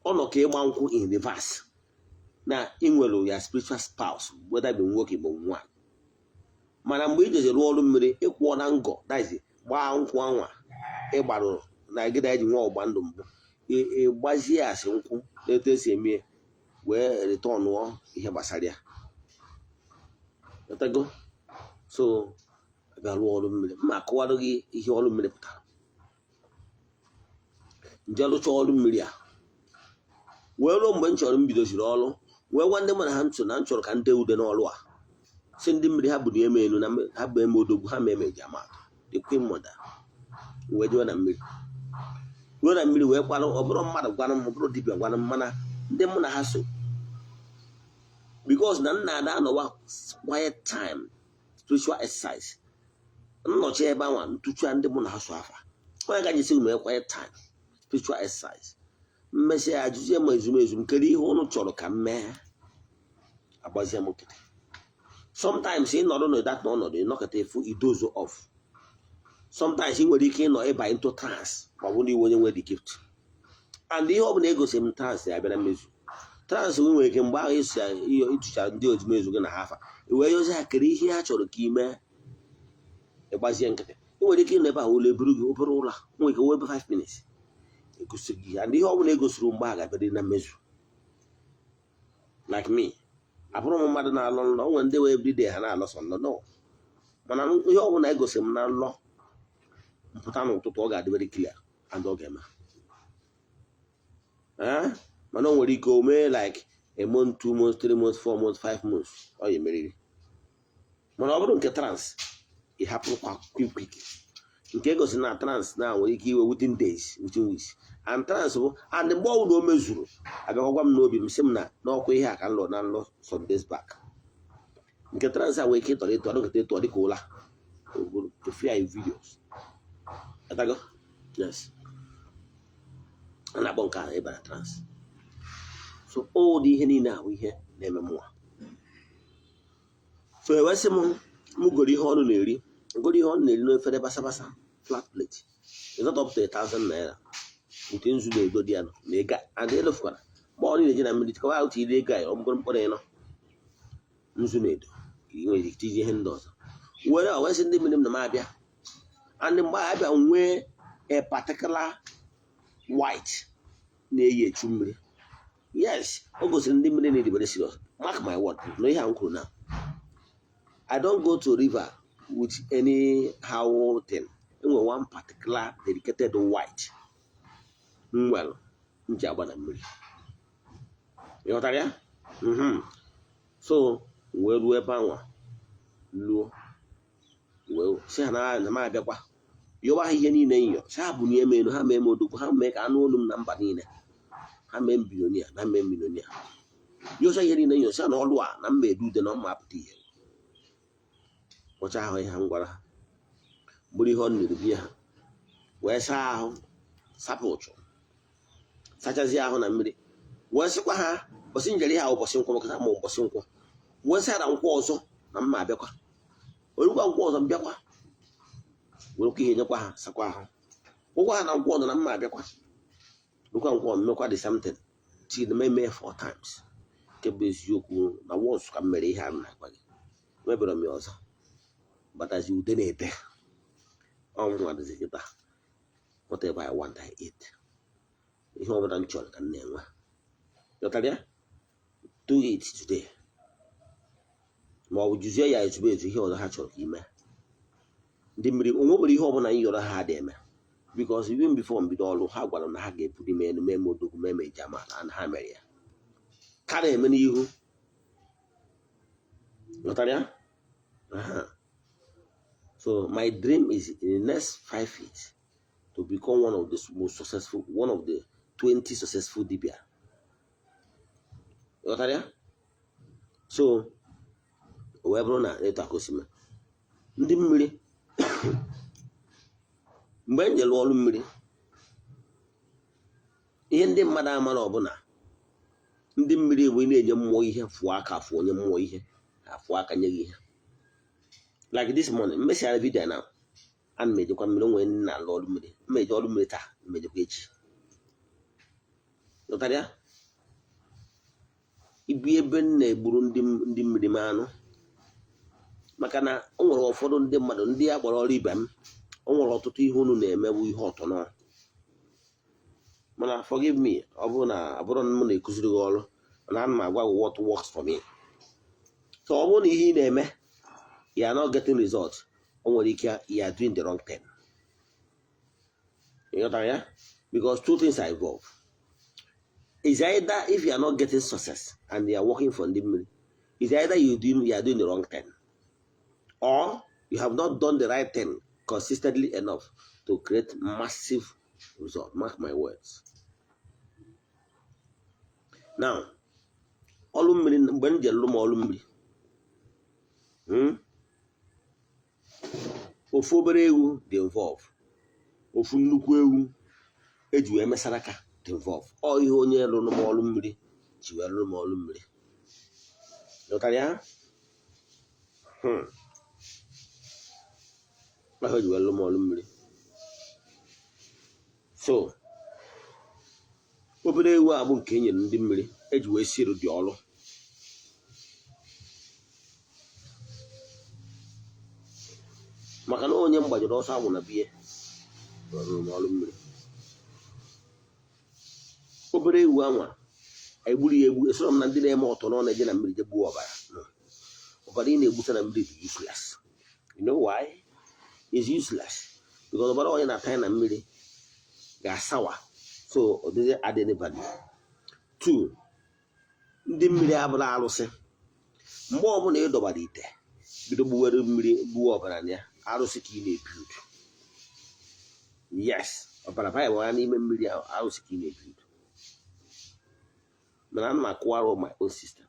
Ọ nọ ka ịgba nkwụ in reverse na ị nwere ya spiritual spouse, whether bụ nwoke ma ọ bụ nwaanyị. Mana mgbe ị jezi rụọ ọrụ mmiri, ịkwụọ na ngọ, that is, gbaa nkwụ anwa ịgbarụ na gị na eji nwa ọgba ndụ mbụ, ịgbazie asị nkwụ n'etu esi eme wee returnụọ ihe gbasara ya. Ghọtago? So bịa rụọ ọrụ mmiri, mma akọwarụ gị ihe ọrụ mmiri pụtara. Nje rụcha ọrụ mmiri a wee ruo mgbe m chọrọ m bidoziri ọrụ, wee gwa ndị mụ na ha ntụ na m chọrọ ka m dee ude n'ọrụ a, si ndị mmiri ha bụ eme elu na ha bụ eme odogwu, ha ma eme eji ama atụ, the queen mother. Wee jewe na mmiri, ruo na mmiri wee kwarụ. Ọ bụrụ mmadụ gwara m, ọ bụrụ dibịa gwara m, mana ndị mụ na ha so, because na nna ada anọwa quiet time, spiritual exercise, nnọchi ebe anwa ntụcha ndị mụ na ha so afa. Onye gaji sị mee quiet time, spiritual exercise, mmesịa ya, ajụzie m ezumezu m, kedu ihe ụnụ chọrọ ka m mee? Agbazie m nkịtị. Sometimes ị nọrọ na that ọnọdụ, ịnọkọta efu idozo off. Sometimes ị nwere ike ịnọ ịba into trance, ma ọ bụ na iwe onye nwere the gift and ihe ọ bụla egosi m trance ya bịara mmezu. Trance nwere ike mgbe ahụ isi ịtụchara ndị ozumezu gị na ha afa, i wee yozi ha kere ihe ha chọrọ ka ị mee, ịgbazie nkịtị. Ị nwere ike ịnọ ebe ahụ, ụlọ eburu gị obere ụlọ nwere ike wee ebe 5 minutes egosi gị, and ihe ọ bụla egosiri mgbe a ga-abịa na mmezu. Like me, abụrụ m mmadụ na-alọ nlọ. O nwere ndị wee everyday ha na-alọ sọ nlọ, no. Mana ihe ọ bụla egosiri m na nlọ, mpụta n'ụtụtụ, ọ ga-adị very clear. And ọ ga-eme. Eh? Mana o nwere ike o mee like a month, 2 months, 3 months, 4 months, 5 months, ọ ya emeriri. Mana ọ bụrụ nke trance, ị hapụkwa quick quick. Nke gosi na trance na nwere ike iwe within days, within weeks. And trance bụ, and mgbe ọbụla o mezuru, abịakwakwa m n'obi m, sị m na n'ọkwa ihe a ka m lụrụ na nlọ some days back. Nke trance a nwere ike ịtọrọ ịtọ ọdụkọta ịtọ dịka ụla to free anyị videos. Atago? Yes, a na-akpọ nke a ịbara trance. So ụdị ihe niile ahụ ihe na-eme mụnwa. So ewesị m, m goro ihe ọnụ na-eri, ngoro ihe ọnụ na-eri n'efere basabasa, flat plate. It's not up to ₦1,000 nke nzu na-ego dị ya nọ na ego and elofukwara mgbe ọ na-eje na mmiri tịkọwa ahụ iri ego anyị. Ọ bụgoro mkpụrụ ịnọ nzu na-edo, ị nwere ike tinye ihe ndị ọzọ were owesị ndị mmiri m na m abịa. And mgbe abịa nwee a particular white na-eyi echu mmiri. Yes, o gosiri ndị mmiri na-edi very serious. Mark my word na ihe a m kwuru na I don't go to river with anyhow thing. Enwere one particular dedicated white m nwere m ji agba na mmiri. Ị ghọtara ya? So wee ruo ebe anwa, luo, wee sị ha na m abịakwa yọwa ha ihe niile nyọ, sị ha bụ m elu, ha mee m odogwu, ha mee ka anụ olu m na mba niile, ha mee m billionaire na mee m millionaire. Yọcha ihe niile nyọ, sị ha na ọlụ a na mma edu ude na mma apụta ihe. Kpọcha ahụ ihe ha m gwara ha, bụrụ ihe ọ nụrụ bie ha, wee saa ahụ, sapụ ụchụ, sachazie ahụ na mmiri, wee sịkwa ha ụbọchị njere ihe a, ụbọchị nkwọ, maka ma ụbọchị nkwọ, wee sị ha na nkwọ ọzọ na mma abịakwa orukwa nkwọ ọzọ, mbịakwa werekwa ihe nyekwa ha, sakwa ahụ, gwụkwa ha na nkwọ ọzọ na mma abịakwa rukwa nkwọ, mmekwa the same thing till meme four times. Nke bụ eziokwu na once ka m mere ihe a m na-agwa gị, mebere m ya ọzọ, batazi ude na-ete ọnwụ dịzi kịta. Whatever I want, I eat. Ihe ọbụla m chọrọ ka m na-enwe. Ghọtara ya? Do it today, ma ọ bụ juzie ya ezugbo ezu. Ihe ọzọ ha chọrọ ka ime ndị mmiri, o nwebere ihe ọbụla m yọrọ ha dị eme, because even before mbido ọrụ, ha gwara m na ha ga-ebuli m elu, mee m odogwu, mee m ejama, na ha mere ya ka na-eme n'ihu. Ghọtara ya? Aha. So my dream is in the next 5 years to become one of the most successful, one of the 20 successful dibia. Ghọtara ya? So o wee bụrụ na etu aka o si mee ndị mmiri, mgbe m jere ọrụ mmiri, ihe ndị mmadụ amara ọbụla, ndị mmiri bụ ị na-enye mmụọ ihe, fụọ aka, fụọ onye mmụọ ihe, ha fụọ aka nye gị ihe. Like this morning, m mesịara video now, ana m ejekwa mmiri nwee nna na-alụ ọrụ mmiri. M eje ọrụ mmiri taa, m ejekwa echi. Ghọtara ya? Ibi ebe m na-egburu ndị mmiri m anụ, maka na o nwere ụfọdụ ndị mmadụ, ndị a gbara ọrụ ibe m, o nwere ọtụtụ ihe unu na-emebu ihe ọtọ. Mana forgive me, ọ bụrụ na ọ bụrụ na m na-ekụziri gị ọrụ, mana ana m agwa gị what works for me. So ọ bụrụ na ihe ị na-eme, you are not getting result, o nwere ike you are doing the wrong thing. Ị ghọtara ya? Because two things are involved. Is either if you are not getting success and you are working for ndị mmiri, is either you are doing the wrong thing or you have not done the right thing consistently enough to create massive result. Mark my words. Now, ọrụ mmiri, mgbe m jere lụ m ọrụ mmiri, ofu obere ewu dị involve, ofu nnukwu ewu eji wee mesara aka dị involve. Ọ ihe onye lụrụ m ọrụ mmiri ji wee lụrụ m ọrụ mmiri. Ghọtara ya? Ahụ ji wee lụrụ m ọrụ mmiri. So obere ewu a bụ nke e nyere ndị mmiri eji wee siri dị ọrụ. Maka na onye m gbajiri ọsọ agwụ na biye rụrụ m ọrụ mmiri. Obere ewu anwa egburu ya egbu, esoro m na ndị na-eme ọtọ nọ na-eje na mmiri je gbuo ọbara. No. Ọbara ị na-egbusa na mmiri dị useless. You know why? It's useless because ọbara onye na-ata ya na mmiri Ga-asawa, so ọ dịghị add any value. Two, ndị mmiri abụla arụsị. Mgbe ọbụla ị dọbara ite, bido gbuwere mmiri, gbuwe ọbara na ya, arụsị ka ị na-ebuild. Yes, ọbara baịbụl ya n'ime mmiri ahụ, arụsị ka ị na-ebuild. Mana ana m akụwara my own system.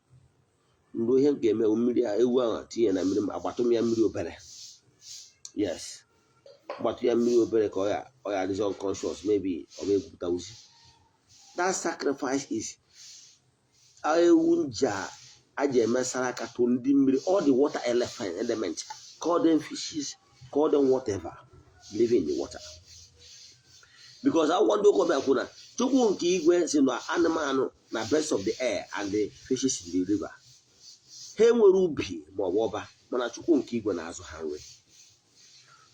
Mgbe ihe m ga-eme bụ mmiri ahụ, ewu ahụ tinye na mmiri m, agbatụ m ya mmiri obere. Yes, gbatụ ya mmiri obere ka ọ ya adịzi unconscious, maybe ọ bụ egwupụtawuzi. That sacrifice is ewu nja a ji emesara aka to ndị mmiri, all the water element, call them fishes, call them whatever living in the water, because akwụkwọ ndị ụka ọbịa kwuru na Chukwu nke igwe si na anụmanụ na birds of the air and the fishes in the river, ha enwere ubi ma ọ bụ ọba, mana Chukwu nke igwe na-azụ ha nri.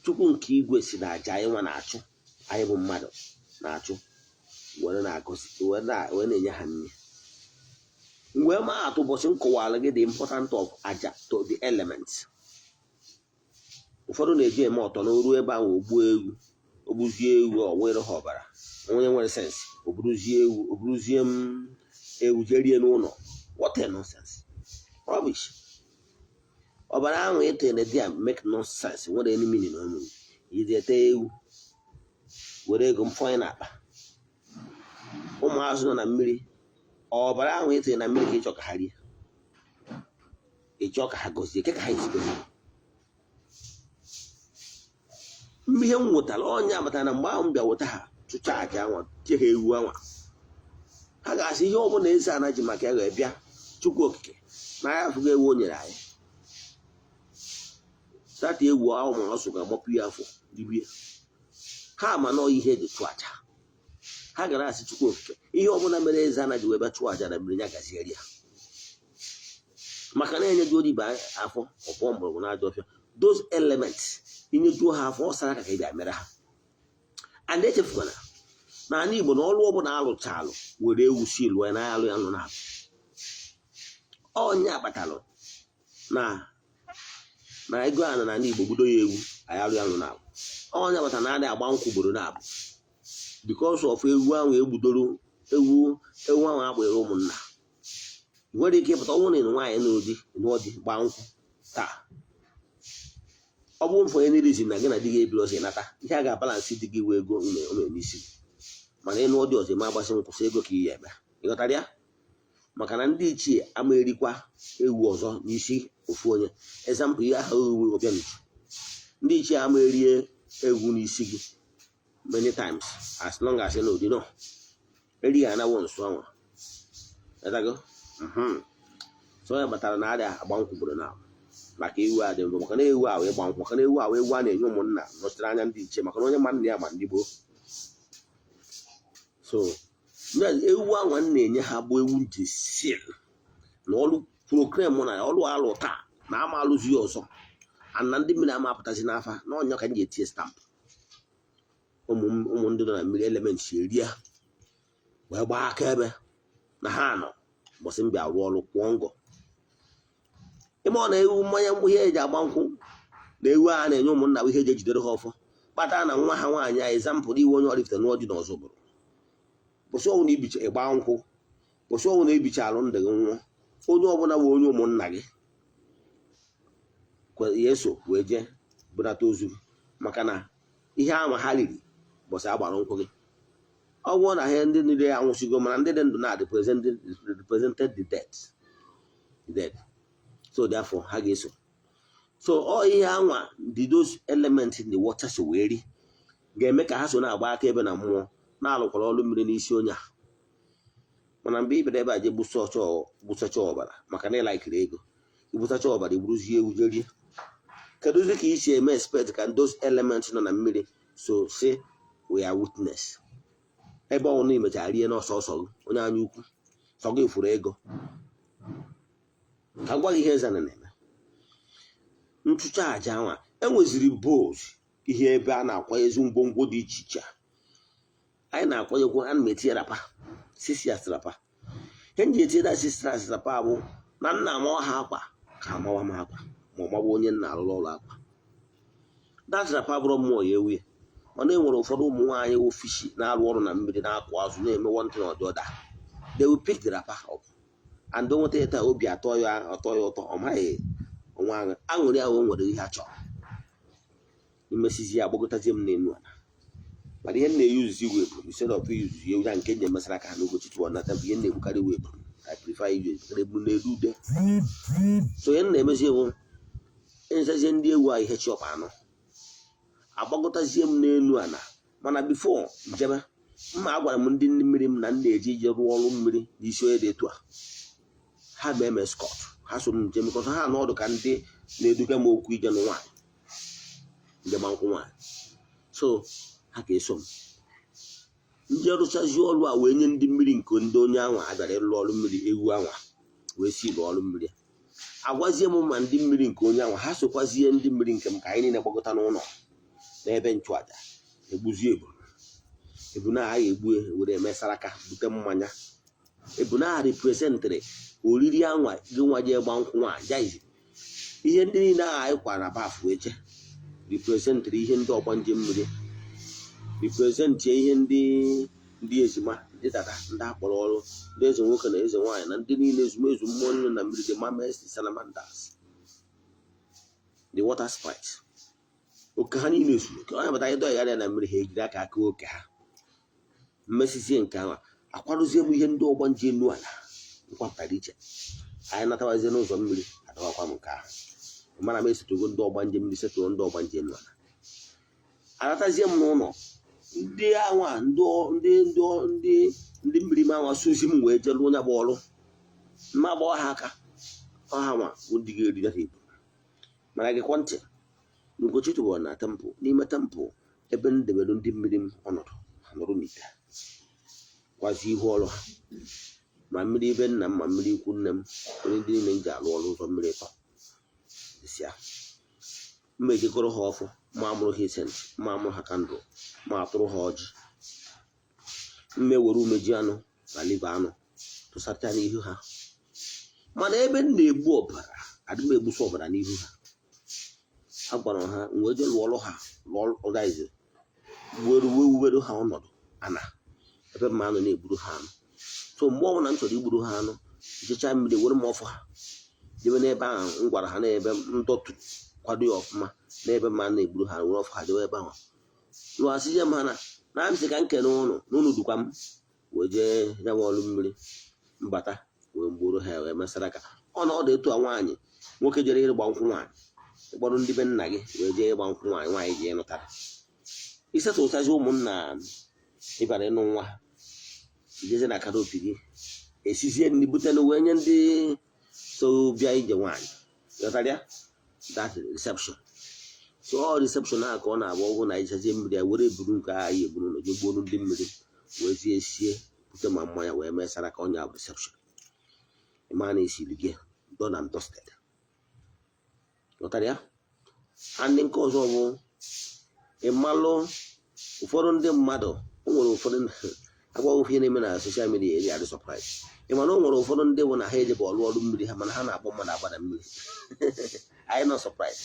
Chukwu nke igwe si na aja anyị nwa na-achụ, anyị bụ mmadụ na-achụ, were na-agọzi, were na-enye ha nri. Mgbe ma atụ ụbọchị m kọwara gị the important of aja to the elements. Ụfọdụ na-eji eme ọtọ n'oru ebe ahụ, ogbuo ewu, ogbuzie ewu, ọ were ha ọbara. Onye nwere sense, o buruzie ewu, o buruzie m ewu jee rie n'ụlọ. What a nonsense, rubbish! Ọbara ahụ etere dị a make no sense, nwere any meaning o nwere iji ete ewu, were ego mfọnye n'akpa ụmụazụ nọ na mmiri. Ọbara ahụ etere na mmiri ka ịchọ ka ha rie, ịchọ ka ha gọzie, ke ka ha esi gọzie ihe m nwetara. Onye abatara na mgbe ahụ m bịa weta ha, chụcha aja anwa, tie ha ewu anwa, ha ga-asị ihe ọbụla eze ana ji maka ya wee bịa. Chukwu Okike na ya afụgo ewu o nyere anyị tata, ewu ahụ ma ọsụ ga-agbapụ ya afọ ribie ha. Ma nọọ ihe eji chụọ aja, ha gara asị Chukwu Okike ihe ọbụla mere eze ana ji wee bịa chụọ aja na mmiri ya gaziere ya, maka na enyejuo ibe afọ ọpụọ mgbọrọgwụ na ajọ ọfịa. Those elements, inyejuo ha afọ, ọ sara aka ka ị bịa mere ha. And echefukwana na ala Igbo na ọrụ ọbụla alụchalụ were ewu si lụọ na alụ ya nọ na ọnya kpatalụ na ego a na n'ala Igbo gbudo ya ewu anyị alụ ya nọ na ọnya kpatara na adị agba nkwụ ugboro na abụ, because of ewu ahụ egbudoro, ewu ewu ahụ agbere ụmụnna. Nwere ike ịpụta ọnwụ na ịnụ nwaanyị nụrụ di, nụọ di, gbaa nkwụ taa, ọ bụrụ for any reason na gị na di gị ebiri ọzọ, ịnata ihe a ga-abalance di gị wee ego o mere n'isi gị. Mana ịnụ dị ọzọ, eme agbasị nkwụsị ego ka iyi eme. Ịghọtara ya? Maka na ndị ichie ama erikwa ewu ọzọ n'isi ofu onye. Example, ihe aha ewu ọbịanuju, ndị ichie ama erie ewu n'isi gị many times as long as ị na odi no eri ya anawo nso anwa. Ịghọtago? So ya kpatara na adịa agba nkwụ gburu na maka ewu a dị mbụ, maka na ewu ahụ ịgba nkwụ, maka na ewu ahụ ewu a na-enye ụmụnna nọchitere anya ndị ichie, maka na onye ma nna ya ma ndị gboo. So ewu ahụ m na-enye ha bụ ewu nji sil na ọrụ program na ọrụ alụ taa na ama alụzi ya ọzọ, and na ndị mmiri ama apụtazi n'afa na ọnya ka m ji etinye stamp. Ụmụ ndị nọ na mmiri, element eri ya wee gbaa akaebe na ha nọ mbọsị m bịa rụọ ọrụ kwụọ ngọ. Ime ọ na ewu mmanya mgbụ, ihe eji agba nkwụ na ewu a na-enye ụmụnna bụ ihe eji ejidere ha ọfọ, kpatara na nwa ha nwaanyị a, example, iwe onye Oraifite nụọ dị n'ọzọ bụrụ bụsị ọnwụ na ibicha ịgba nkwụ, bụsị ọnwụ na ebicha alụ ndụ gị nwụọ, onye ọbụla bụ onye ụmụnna gị ya eso wee jee bunata ozu gị, maka na ihe ahụ ha riri bọsị agbara nkwụ gị. Ọ bụrụ na ha ndị niile anwụsịgo, mana ndị dị ndụ na represented the dead, so therefore ha ga-eso. So ọ ihe anwa dị, those elements in the water so wee ri ga-eme ka ha so na-agba aka ebe na mmụọ na-alụkwara ọrụ mmiri n'isi onye a. Mana mgbe ị bịara ebe a jee gbusacha ọbara maka na ịlaikiri ego, igbusacha ọbara, igburuzie ewu jerie, kedụzi ka isi eme expect ka those elements nọ na mmiri so si we are witness, ebe ọ na imechara rie n'ọsọ ọsọ gị, onye anya ukwu sọ gị furu ego? Ka m gwa gị ihe eze na-eme nchụcha aja anwa. Enweziri bowls, ihe ebe a na-akwanyezi ngwongwo dị iche iche anyị na-akwanyekwu. Ana m etinye wrapper, 6 yards wrapper. Ihe m ji etinye da 6 yards wrapper bụ na nna amawa ha akwa ka amawa m akwa, ma ọ mawa onye nna arụrụ ọrụ akwa. That wrapper bụrụ mmụọ ya ewu ya, Mana e nwere ụfọdụ ụmụ nwaanyị wụ fish na-arụ ọrụ na mmiri, na-akụ azụ, na-eme one thing or the other. They will pick the wrapper up and nweta ya taa, obi atọ ya, atọ ya ụtọ. Ọ maghị onwe aṅụ aṅụrị ahụ. O nwere ihe a chọrọ imesizi ya, agbagotazie m n'elu ala. Mana ihe m na-eyuzuzi iwe bụ, instead of iyuzu ya nke m na-emesara aka ha n'Ugochi tụọ na temple, ihe m na-egbukarị iwe bụ, I prefer use eburu n'elu ude. So ihe m na-emezi bụ nzazie ndị ewu a ihe chi ọkpa anọ, agbagotazie m n'elu ala. Mana before njebe mma, agwara m ndị mmiri m na m na-eji ije rụọ ọrụ mmiri n'isi onye dị etu a. Ha ma eme escort, ha so m njem, because ha nọ ọdụ ka ndị na-eduga m okwu ije nụ nwaanyị, njem nkwụ nwaanyị. So ha ga-eso m ndị rụchazie ọrụ a wee nye ndị mmiri nke ndị onye anwa abịara ịlụ ọrụ mmiri ewu anwa wee si lụọ ọrụ mmiri. Agwazie m ma ndị mmiri nke onye anwa ha sokwazie ndị mmiri nke m, ka anyị niile gbakọta n'ụlọ n'ebe nchụaja, egbuzie ebu. Ebu na agha egbu were eme saraka, bute mmanya. Ebu na representịrị oriri anwa gị nwa jee gba nkwụ nwa jaizi. Ihe ndị niile ahụ anyị kwara baf wee jee representịrị ihe ndị ọgbanje mmiri, representị ihe ndị ezima, ndị dada, ndị akpọrọ ọrụ, ndị eze nwoke na eze nwaanyị na ndị niile ezumezu mmụọ niile na mmiri, the mermaids, the salamanders, the water sprites. Oke ha niile zuru oke. Onye bata ịdọ ya na mmiri, ha ejiri aka aka oke ha mmesizie nke ahụ, akwadozie m ihe ndị ọgbanje enu ala nkwapụtara iche. Anyị natawazie n'ụzọ mmiri, adọwakwa m nke ahụ. Mana m esetogo ndị ọgbanje mmiri, setụrụ ndị ọgbanje enu ala, anatazie m n'ụlọ ndị anwa, ndị mmiri m anwa sozi m wee jee lụọ onye bụ ọrụ mma, gbawa ha aka ọha nwa bụ ndị ga-eri data ebu. Mana gekwa ntị, n'Ugochi tụbọrọ na temple, n'ime temple ebe m debere ndị mmiri m ọnọdụ, ha nọrọ n'ite gwazi ihu ọrụ ha, ma mmiri ibe nna m, ma mmiri ikwu nne m, onye ndị niile m ji alụ ọrụ ụzọ mmiri ịtọ sia mma, ejekọrọ ha ọfụ, ma amụrụ ha incense, ma amụrụ ha candle, ma atụrụ ha ọjị, mma ewere umeji anụ na liver anụ tụsacha n'ihu ha. Mana ebe m na-egbu ọbara, adị m egbusa ọbara n'ihu ha. A gwara ha m wee jee lụọrọ ha lụọ were wewubere ha ọnọdụ ana ebe mma anụ na-egburu ha anụ. So mgbe ọbụla m chọrọ igburu ha anụ, nchecha mmiri, were m ọfọ ha jebe n'ebe ahụ m gwara ha n'ebe m dọturu kwado ya ọfụma n'ebe mma na-egburu ha, were ọfọ ha jewe ebe ahụ lụghasịzie m ha na m sị ka m kene ụnụ na ụnụ dukwa m wee jee ya nwe ọrụ mmiri mbata wee gburu ha wee mesara ka ọ na ọ dị etu a. Nwaanyị nwoke jere ịgba nkwụ nwaanyị, ịkpọrọ ndị be nna gị wee jee ịgba nkwụ nwaanyị, nwaanyị ji ịnụtara isetụtazi ụmụnna ịbara ịnụ nwa, ijeze na canopy gị, esizie nri, butenu wee nye ndị so bịa ije nwaanyị. Ghọtara ya? That reception. So ọ reception ahụ ka ọ na-agba ọgwụ na ichazie mmiri ya were eburu nke agha ya eburu na jee gbuoro ndị mmiri wee zie sie, bute ma mmanya wee mesara ka ọnya bụ reception. Ịma na esiri gị done and dusted. Ghọtara ya? And nke ọzọ bụ ịmalụ ụfọdụ ndị mmadụ, o nwere ụfọdụ agwaghị ihe na-eme na social media eri adị surprise. Ị ma na o nwere ụfọdụ ndị bụ na ha ejebe ọrụ ọrụ mmiri ha, mana ha na-akpọ mmadụ agba na mmiri. Anyị nọ surprise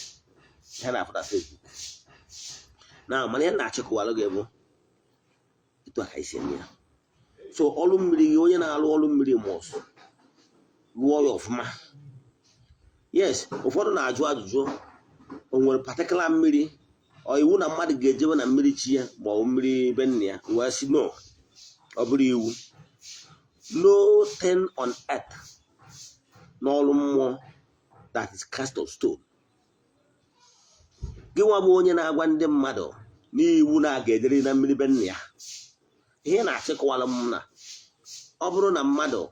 ha na-afụ na Facebook na. Mana ihe na-achịkọwalụ gị bụ etu a ka isi eme ya. So ọrụ mmiri gị, onye na-arụ ọrụ mmiri must rụọ ya ọfụma. Yes, ụfọdụ na-ajụ ajụjụ, o nwere particular mmiri ọ iwu na mmadụ ga-ejebe na mmiri chi ya ma ọ bụ mmiri be nna ya? Wee sị no, ọ bụrụ iwu. No thing on earth n'ọrụ mmụọ that is cast of stone. Gị nwa bụ onye na-agwa ndị mmadụ n'iwu na-aga ejere na mmiri be nna ya, ihe na-achịkọwara m na ọ bụrụ na mmadụ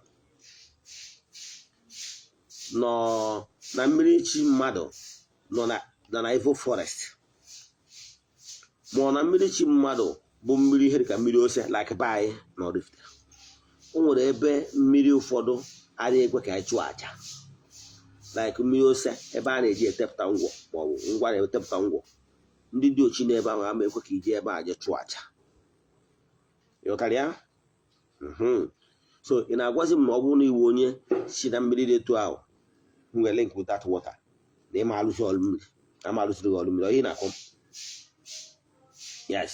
nọ na mmiri chi mmadụ nọ na evil forest, ma ọ na mmiri chi mmadụ bụ mmiri ihe dịka mmiri ose, like be anyị na Oraifite, o nwere ebe mmiri ụfọdụ adịghị ekwe ka anyị chụọ àjà, like mmiri ose ebe a na-eji etepụta ngwọ maọbụ ngwa na-etepụta ngwọ. Ndị dị ochi n'ebe ahụ ama ekwe ka ije ebe a jee chụọ àjà. Ịghọtara ya? So ị na-agwazi m na ọ bụrụ na iwu onye si na mmiri dị etu ahụ nwere link with that water, na ịma alụsị ọrụ mmiri, ama alụsịrị gị ọrụ mmiri, ọ ihe na-akọ? Yes.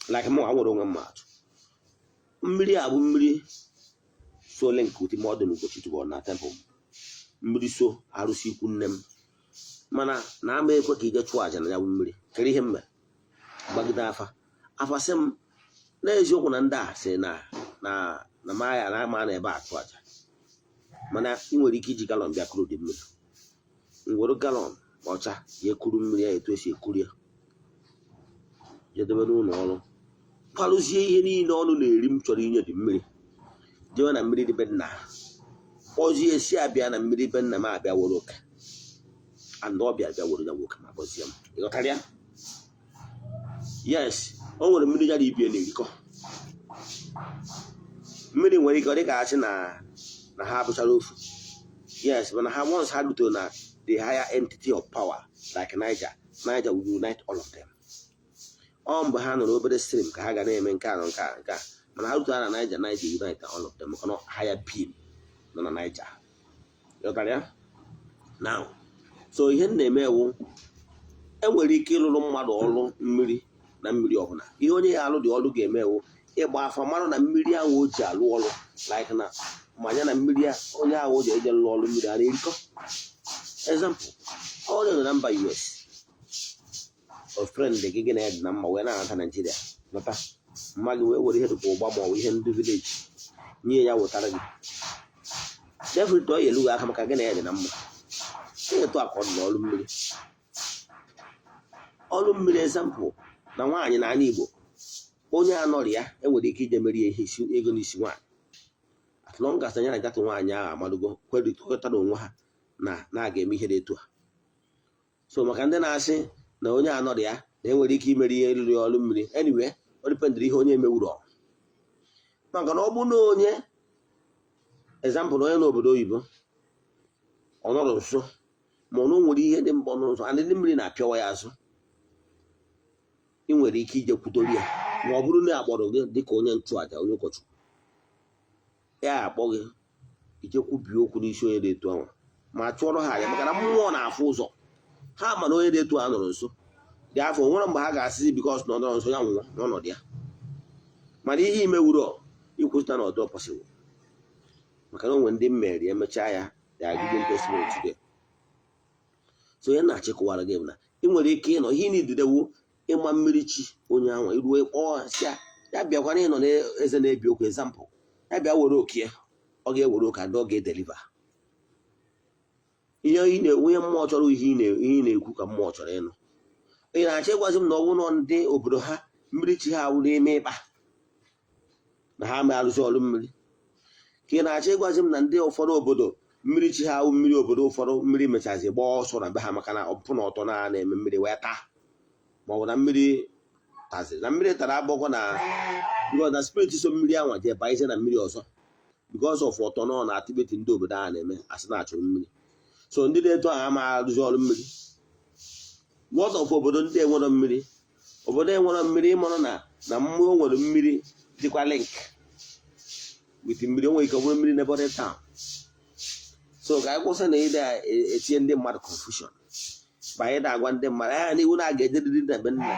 Like mụ nwere onwe m atụ, mmiri a bụ mmiri so link with modern Ugochi tubelu na temple m, mmiri so arụsị ikwu nne m, mana na ama ekwe ka ije chụọ àjà na ya bụ mmiri. Kedu ihe m mere? Gbagide afa, afa sị m n'eziokwu na ndị a sị na maya na ama na ebe a chụ àjà, mana ị nwere ike iji gallon bịa kuru dị mmiri. M were gallon ọcha ya ekuru mmiri ya etu esi ekuru ya, jedebe n'ụlọ ọrụ, kwarụzie ihe niile ọnụ na-eri m chọrọ inye dị mmiri, jewe na mmiri dị be nna ha, kpọzie esi abịa na mmiri be nna m, abịa were oke and ọ bịa were ya nwoke ma gọzie m. Ịghọtara ya? Yes, o nwere mmiri ya na ibie na-erikọ. Mmiri nwere ike ọ dịka asị na ha abụchara ofu, yes, mana ha, once ha rutere na the higher entity of power like Niger, Niger will unite all of them. Ọ mgbe ha nọ n'obere stream ka ha ga na-eme nke a na nke a nke a, mana ha rutere na Niger, Niger unite all of them, maka na higher being nọ na Niger. Ịghọtara ya now? So ihe m na-eme ewu, enwere ike ịlụrụ mmadụ ọrụ mmiri na mmiri ọbụla. Ihe onye ya alụ dị ọrụ ga-eme ewu ịgba afa, mara na mmiri ahụ o ji alụ ọrụ, like na manya na mmiri onye ahụ o ji eje lụọ ọrụ mmiri a na-erikọ. Example, onye nọ na mba US, o friend gị, gị na ya dị na mma, wee na-anata Naijiria nata mma gị, wee were ihe dịka ụgba ma ọ bụ ihe ndị village nye ya, wetara gị. Definitely ọ ya elu gị aka maka gị na ya dị na mma. Etu a ka ọ dị n'ọrụ mmiri, ọrụ mmiri. Example, na nwaanyị na ala Igbo, onye anọrị ya, enwere ike ije merie ihe isi ego n'isi nwaanyị, as long as anya na-agatụ nwaanyị ahụ amadugo kwerịta onwe ha na na-aga eme ihe dị etu a. So maka ndị na-asị na onye anọrị ya na enwere ike imeri ihe riri ọrụ mmiri, anyway, ọ dependịrị ihe onye emewuru, maka na ọ bụ na onye, example, onye n'obodo oyibo, ọ nọrọ nso, ma ọ na o nwere ihe dị mkpọ n'ụzọ and ndị mmiri na-apịawa ya azụ, ị nwere ike ije kwudoro ya, ma ọ bụrụ na a kpọrọ gị dịka onye nchụàja, onye ụkọchukwu ya akpọ gị, ije kwubie okwu n'isi onye dị etu ahụ ma chụọrọ ha aja, maka na mmụọ na-afụ ụzọ ha, ma na onye dị etu a nọrọ nso dị afọ nwere mgbe ha ga-asịzi because na ọ nọrọ nso ya nwụọ n'ọnọdụ ya. Mana ihe imewuro ikwụsịta na ọdọ possible, maka na onwe ndị mmeri emechaa ya, they are giving testimony today. So onye na-achịkọwara gị bụ na ị nwere ike ịnọ ihe nididewu ịma mmiri chi onye ahụ iruo kpọọ sị ya, ya bịakwana ịnọ n'eze na-ebi okwu. Example, ya bịa were oke ya, ọ ga-ewere oke and ọ ga-edeliver ihe ị na-enwe. Mmụọ chọrọ ihe ị na-ekwu ka mmụọ chọrọ ịnụ. Ị na-achọ ịgwazi m na ọ bụrụ na ndị obodo ha mmiri chi ha wụ n'ime ịkpa na ha ma arụzi ọrụ mmiri, ka ị na-achọ ịgwazi m na ndị ụfọdụ obodo mmiri chi ha wụ mmiri obodo ụfọdụ mmiri mechazi gbaa ọsọ na be ha, maka na ọpụpụ na ọtọ na na-eme mmiri wee taa, ma ọ bụ na mmiri taziri, na mmiri tara agbọkọ na because na spirit so mmiri anwa jee baizie na mmiri ọzọ because of ọtọ nọ na activity ndị obodo ahụ na-eme, asị na-achụrụ mmiri. So ndị na-eto ahụ ama arụzi ọrụ mmiri. What of obodo ndị enwero mmiri? Obodo enwero mmiri, ịmarụ na mmụọ nwere mmiri dịkwa link with mmiri, o nwere ike ọ bụrụ mmiri neighboring town. So ka anyị kwụsị na ịda etinye ndị mmadụ confusion ba anyị na-agwa ndị mmadụ ya n'iwu na-aga ejeriri na be nna.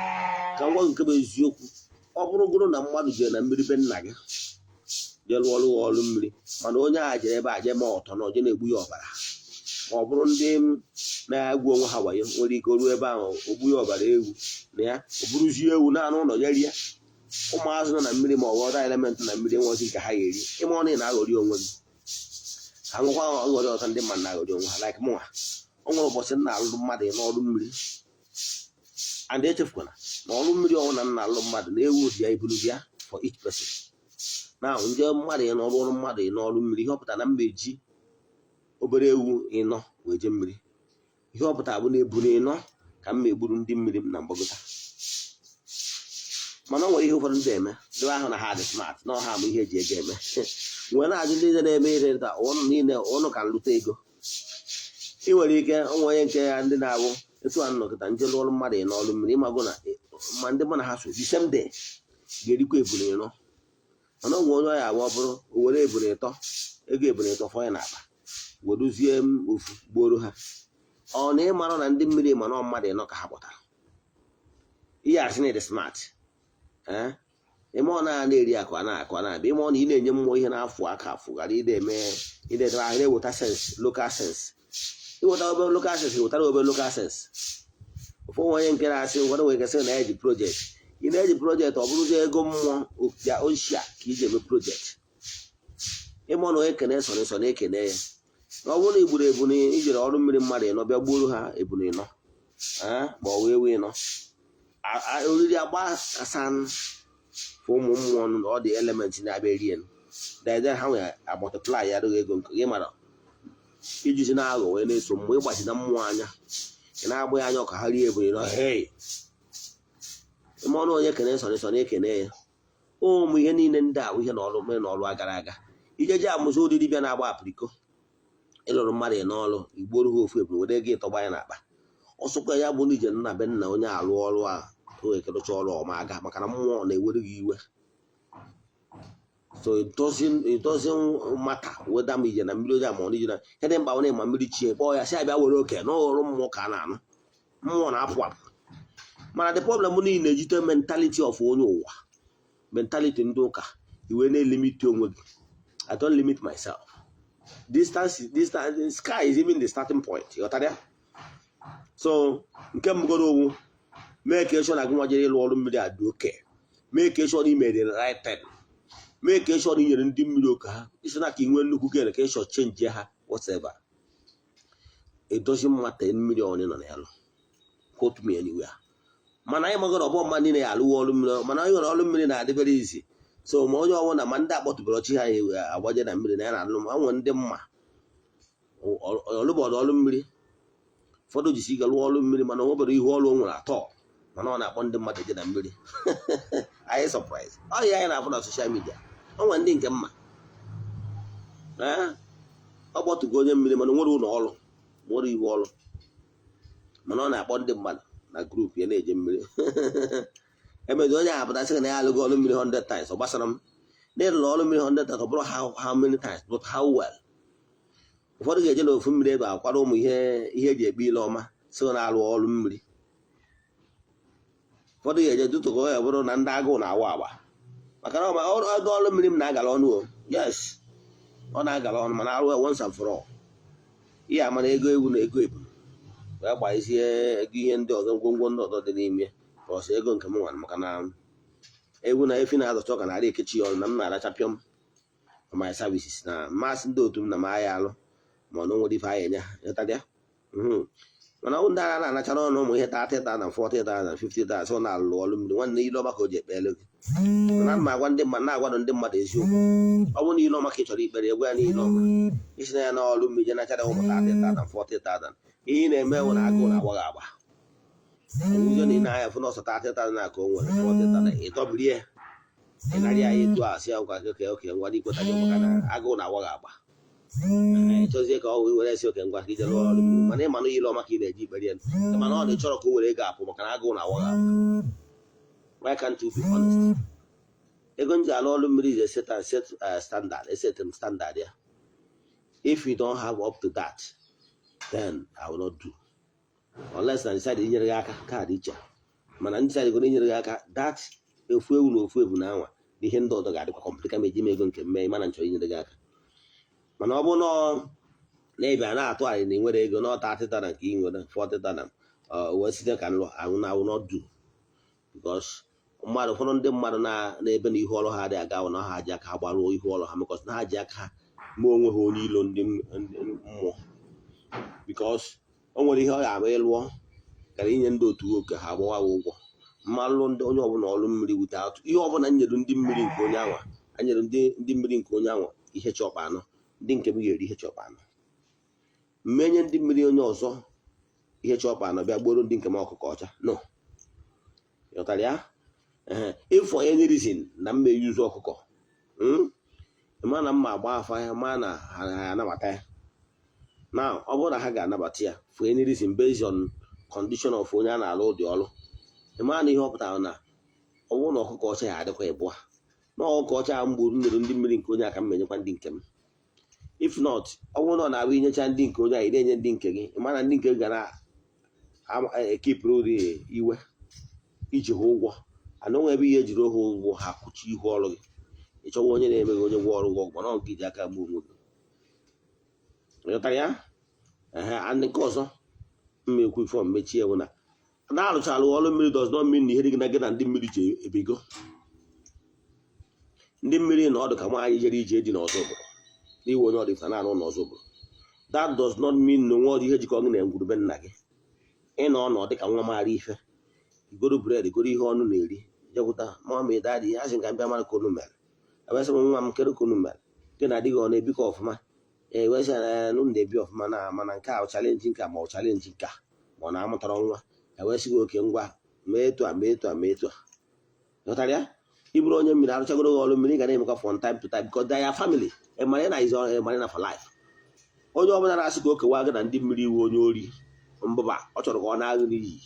Ka m gwa gị nke bụ eziokwu, ọ bụrụgoro na mmadụ jere na mmiri be nna gị jee lụọ ọrụ ọrụ mmiri, mana onye a jere ebe a jee mee ọtọ na oje na-egbu ya ọbara, ma ọ bụrụ ndị na-egwu onwe ha wayo, nwere ike ruo ebe ahụ ogbu ya ọbara ewu na ya, o buruzie ewu naanị ụlọ ya rie. Ụmụazụ nọ na mmiri ma ọ bụ other element na mmiri enwezi nke ha ga-eri. Ịma ọnụ ị na-aghọrị onwe gị ka ngwakwa aghọrị ọzọ, ndị mmadụ na-aghọrị onwe ha. Like mụnwa, o nwere ụbọchị m na-alụrụ mmadụ n'ọrụ mmiri, and echefukwana na ọrụ mmiri ọnwụ na m na-alụ mmadụ na-ewu ya iburu bịa for each person. Na ndị mmadụ ị n'ọrụ ọrụ mmadụ ị n'ọrụ mmiri, ihe ọ pụtara na mma eji obere ewu ịnọ wee jee mmiri. Ihe ọ pụtara bụ na eburu ịnọ ka m ma egburu ndị mmiri m na mgbagota. Mana o nwere ihe ụfọdụ ndị eme debe ahụ na ha dị smart na ọha ama ihe eji ego eme, nwee na-ajụ ndị na-eme ihe taa ụnụ niile ụnụ ka nlụta ego. Ị nwere ike onwe onye nke ya ndị na-abụ etu a nnọkịta nje lụọrụ mmadụ n'ọrụ mmiri, ịmago na ma ndị mụ na ha so the same day ga-erikwa ebule ịnọ, mana onwe onye ọya abụọ bụrụ o were ebule ịtọ, ego ebule ịtọ fọ ya n'akpa, weruzie m ofu gbuoro ha. Ọ na ịmara na ndị mmiri ma na mmadụ ịnọ ka ha kpọtara ihe asị na ịdị smart. Ee, ime ọ na-eri akụ a na-akụ a na-abịa. Ime ọ na ị na-enye mmụọ ihe na-afụ aka afụ, ghara ị na-eme, ị na-edebe ahụ, na-eweta sense, local sense. Iweta obere local sense, wetara obere local sense. Ofu onye nke na-asị, ụfọdụ nwere ike sị na eji project. Ị na-eji project, ọ bụrụzie ego mmụọ ya ochia ka iji eme project. Ịma na onye kene sọrọ sọ na-ekene ya, na ọ bụrụ na igburu ebu na ijere ọrụ mmiri mmadụ ịnọ, bịa gbuoro ha ebunu ịnọ, ma ọ wee ewu ịnọ, oriri agba asan ụmụ mmụọ na ọ dị element na-abịa erie dede ha nwere amultiply ya adịghị ego nke gị. Mara ijizi na-aghọ wee na-eso mmụọ, ịgbachi na mmụọ anya, ị na-agba ya anya ka ha rie ebunu ịnọ. Hei, ime ọnụ onye kene sọrọ sọ na-ekene ya. Ụmụ ihe niile ndị a bụ ihe na ọrụ mere na ọrụ agara aga. Ijeje amụzi ụdị dibịa na-agba apiriko, ịlụrụ mmadụ n'ọrụ, igboro ha ofu eburu, were ego ịtọgba ya n'akpa. Ọsọkwa ya bụ na ije nna be nna onye alụ ọrụ a, o ekerụcha ọrụ ọma aga, maka na mmụọ na-ewere gị iwe. So it doesn't matter whether ma ije na mmiri oji ma ọ na ije na ihe dị mkpa bụ na ịma mmiri chie kpọọ ya, sị abịa were oke n'ọrụ mmụọ ka a na-anụ. Mmụọ na-apụ apụ, mana the problem niile na-ejite mentality of onye ụwa, mentality ndị ụka, iwe na-elimit onwe gị. I don't limit myself. Distance, sky is even the starting point. Ghọtara ya? So nke mbụgoro owu, mee ka sure na gị nwa jere ịlụ ọrụ mmiri a dị oke. Mee ka sure na ime the right thing. Mee ka sure na inyere ndị mmiri oke ha. Isi na ka ị nwee nnukwu gain, ka ịchọ change ha, whatever. It doesn't matter mmiri onye nọ na ya lụ. Quote me anywhere. Mana anyị magoro ọbọ mmadụ niile ya alụwa ọrụ mmiri, mana anyị nwere ọrụ mmiri na-adị very easy. So ma onye ọbụla, ma ndị akpọtụbara chi ha agbaje na mmiri na ya na-alụ, ma nwere ndị mma ọlụbọdụ ọrụ mmiri. Ụfọdụ jisi ike lụọ ọrụ mmiri, mana o nwebere ihu ọrụ o nwere atọ, mana ọ na-akpọ ndị mmadụ eje na mmiri. Anyị surprise ọ ya anyị na-afụ na social media. O nwere ndị nke mma ọ kpọtụgo onye mmiri, mana o nwere ụlọ ọrụ, nwere ihu ọrụ, mana ọ na-akpọ ndị mmadụ na group ya na-eje mmiri. Emezi onye ahụ apụta sị na ya alụgo ọrụ mmiri 100 times. Ọ gbasara m na ịlụrụ ọrụ mmiri 100 times, ọ bụrụ how many times, but how well. Ụfọdụ ga-eje n'ofu mmiri ebe akwara ụmụ ihe ihe eji ekpe ile ọma, si na-alụ ọrụ mmiri. Ụfọdụ ga-eje dutu ka ọ ya bụrụ na ndị agụụ na-awa agba, maka na ọdụ ọrụ mmiri m na-agala ọnụ. O yes, ọ na-agala ọnụ, mana arụ ya once and for all, ihe ama na ego ewu na ego ebu wee gbazie ego ihe ndị ọzọ, ngwongwo ndị ọzọ dị n'ime ọsọ ego nke m nwere, maka na ewu na efi na-azọcha ọka na-arị ekechi ya ọnụ na m na-arachapịọm my services na mmasị ndị otu m na m agha alụ, ma ọ na nwere ife anyị enye ha ịghọtara ya. Mana ọ ndị agha na-anachara ọnụ ụmụ ihe 30,000, 40,000, 50,000, ọ na-alụ ọrụ mmiri. Nwanne, ile ọma ka o ji ekpere gị. Mana ana m agwa ndị mmadụ, na-agwado ndị mmadụ eziokwu. Ọ bụrụ na ile ọma ka ị chọrọ ikpere, egwa ya n'ile ọma. Isi na ya na ọrụ mmiri je nachara ụmụ 30,000, 40,000, ihe ị na-eme bụ na agụụ na-agba gị agba. Ụzọ na ị na-anya fụ na ọsọ 30,000 na ka o nwere 40,000, ịtọbiri ya, ị narị ya etu a, sị ya ngwa, oke oke, ngwa, n'ikweta gị, maka na agụụ na-agba gị agba. Ịchọzie ka ọ wee were esi oke, ngwa, ka ije lụọ ọrụ mmiri. Mana ịma na ile ọma ka ị na-eji ikpere ya, mana ọ na ịchọrọ ka o were ego apụ, maka na agụụ na-agba gị agba. Why can't you be honest? Ego m ji alụ ọrụ mmiri is a set and set standard, a certain standard ya. If you don't have up to that, then I will not do, unless na decide inyere gị aka kaadị iche. Mana ndị decide inyere gị aka, that ofu ewu na ofu ebu na anwa na ihe ndị ọzọ ga-adịkwa complete, ma eji m ego nke mme, mana nchọrọ inyere gị aka. Mana ọ bụrụ na ị bịa na-atụ anyị na ị nwere ego na ọta 30,000 nke ị nwere 40,000 wee site ka nlụ, I will not do, because mmadụ, ụfọdụ ndị mmadụ na-ebe na ihu ọrụ ha adịghị aga, na ha ji aka ha gbaruo ihu ọrụ ha, because na ha ji aka ha mee onwe ha onye ilo ndị mmụọ, because o nwere ihe ọ ga-ama ịlụọ gara inye ndị otu oke ha agbawa ha ụgwọ. Mmalụ ndị onye ọbụla ọrụ mmiri without ihe ọbụla nyere ndị mmiri nke onye anwa, anyere ndị mmiri nke onye anwa ihe chọkpa anọ, ndị nke m ga-eri ihe chọkpa anọ. Mmenye ndị mmiri onye ọzọ ihe chọkpa anọ, bịa gboro ndị nke m ọkụkọ ọcha no. Ghọtara ya? Ee, if for any reason na m eyuzu ọkụkọ, ma na mma agba afa ya, ma na ha anabata ya na ọ bụrụ na ha ga-anabata ya for any reason, based on condition of onye a na-alụ ụdị ọrụ, ma na ihe ọ pụtara na ọ bụrụ na ọkụkọ ọcha ya adịkwa ịbụa na ọkụkọ ọcha a mgburu nyere ndị mmiri nke onye aka m enyekwa ndị nke m. If not, ọ bụrụ na ọ na-abụ inyecha ndị nke onye a, ị na-enye ndị nke gị, ma na ndị nke gị ga na-ekipụrụ ụdị iwe iji ha ụgwọ. Ana onwe ebe ihe ejiri ohu ụgwọ ha kwuchi ihu ọrụ gị. Ịchọwa onye na-eme gị, onye gwọ ọrụ gị ọgwụ, mana ọ gị ji aka gbuo onwe gị. Ịghọtara ya? Ehe. And nke ọzọ mma ekwu ifo mechie bụ na na-arụchala ọrụ mmiri does not mean na ihe dị gị na gị na ndị mmiri ji ebigo. Ndị mmiri na ọdụ ka nwaanyị jere ije dị n'ọzọ obodo n'iwe onye ọdịfta na-anụ n'ọzọ obodo. That does not mean na onwe ọdụ ihe jikọ gị na ngwurube nna gị. Ịnọ ọnọ dị ka nwa maara ife, igoro bread, goro ihe ọnụ na-eri, jekwuta mummy, daddy, ha sị ka m bịa mara ka unu mere. Ewesị m, nwa m, kedu ka unu mere? Gị na di gị ọ na-ebikọ ọfụma? Ee, wesị na unu na-ebi ọfụma, na mana nke a challenge, nke a ma ọ challenge, nke a ma ọ na-amụtara nwa. Ewesị gị oke ngwa, mee etu a, mee etu a, mee etu a. Ghọtara ya? Ị bụrụ onye mmiri, arụchagoro gị ọrụ mmiri, ị ga na-emekwa from time to time because they are family. A marina is a marina for life. Onye ọbụla na-asị ka o kewa gị na ndị mmiri iwu onye ori mbụba, ọ chọrọ ka ọ na-aghụ n'iyi.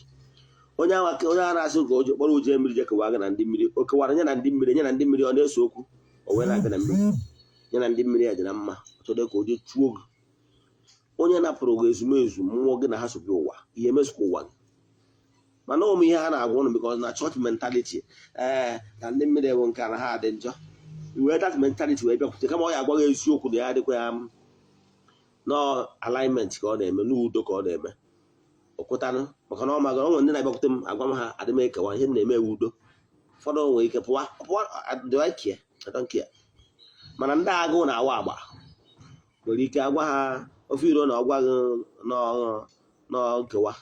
Onye ahụ, onye ahụ na-asị ka o kpọrọ uje mmiri je kewa gị na ndị mmiri, o kewara nye na ndị mmiri, nye na ndị mmiri, ọ na-ese okwu, o wee na-abịa na mmiri nye na ndị mmiri ya dị na mma. Ọ chọrọ ka o jee chuo gị. Onye napụrụ gị ezumezu mmụọ gị na ha sobi ụwa, ihe emezukwa ụwa gị. Mana ụmụ ihe ha na-agwa ụnụ, because na church mentality, ee, na ndị mmiri bụ nke a na ha dị njọ, wee that mentality wee bịakwute, kama ọ ya agwa gị eziokwu na ya adịkwa ya nọ alignment ka ọ na-eme n'udo ka ọ na-eme okwụtanụ, maka na ọ maga onwe ndị na-abịakwute m agwa m ha adị m ekewa ihe m na-eme ewu udo. Ụfọdụ nwere ike pụwa pụwa. Do I care? I don't care. Mana ndị agụụ na-awa agba nwere ike agwa ha ofe iro na ọgwa gị nkewa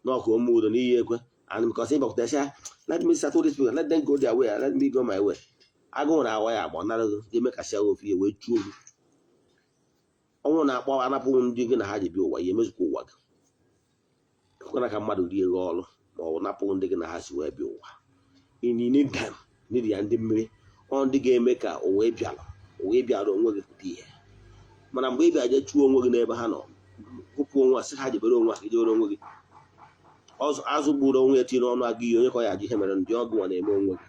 n'ọkụ ome udo n'iyi ekwe, and because ịbịakwute sị, "Let me settle this people, let them go their way, let me go my way." Agụụ na-awa ya agba, nara gị ga-emekasị ya ofe ihe wee chuo gị. Ọnwụ na-akpọ anapụ ndị gị na ha ji bịa ụwa, ihe emezukwa ụwa gị. Ekwekwana ka mmadụ rie gị ọrụ ma ọ bụ napụ ndị gị na ha si wee bịa ụwa. You need them, need ya. Ndị mmiri ọ ndị ga-eme ka ụwa ịbịara, ụwa ịbịara onwe gị pụta ihe. Mana mgbe ị bịa je chụọ onwe gị n'ebe ha nọ, kwụpụ onwe sị ha jebere onwe ha, ijebere onwe gị. Azụ gburu onwe ya tinye ọnụ agụ iyi, onye ka ọ ya ajụ ihe mere? Ndị ọgụ nwa na-eme onwe gị.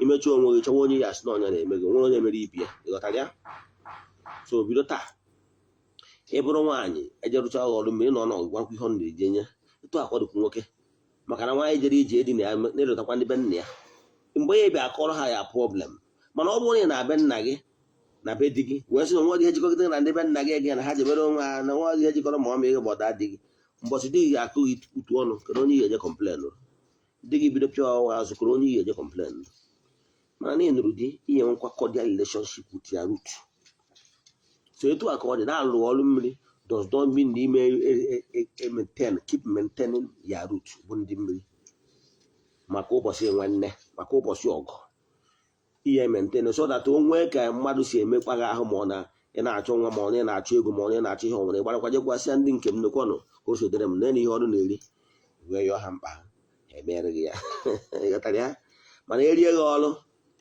Imechi onwe gị, chọwa onye ya asị na ọnya na-eme gị, nwere onye mere ibi ya. Ịghọtara ya? So bido taa, ị bụrụ nwaanyị ejerụcha ọrụ mmiri nọ n'ọgwụgwọ ihe ọ na-eji nye etu akwadokwu nwoke, maka na nwaanyị jere ije dị na ya na-erotakwa ndị be nna ya mgbe ya bịa akọrọ ha ya problem. Mana ọ bụrụ na ị na-be nna gị na be di gị wee sị na nwa ihe jikọgide na ndị be nna gị gị na ha jebere onwe ha, na nwa ihe jikọrọ ma ọ ma ihe gbọda di gị, mbọchị di gị ga-akụ gị utu ọnụ, kedu onye ị ga-eje complain? Di gị bido pịa ọwa azụ, kere onye ị ga-eje complain? Mana na ị nụrụ di, inye nkwa cordial relationship with your root. So etu a ka ọ dị na-alụ ọrụ mmiri does not mean na ime maintain, keep maintaining your root bụ ndị mmiri, maka ụbọchị nwanne, maka ụbọchị ọgụ ihe maintain, so that o nwee ka mmadụ si emekpa gị ahụ, ma ọ na ị na-achọ nwa, ma ọ na ị na-achọ ego, ma ọ na ị na-achọ ihe ọbụla, ịgbarakwa jekwasịa ndị nke m nekwanụ ka o sotere m nene ihe ọrụ na-eri wee yọọ ha mkpa ha, emere gị ya. Ịghọtara ya? Mana erie gị ọrụ,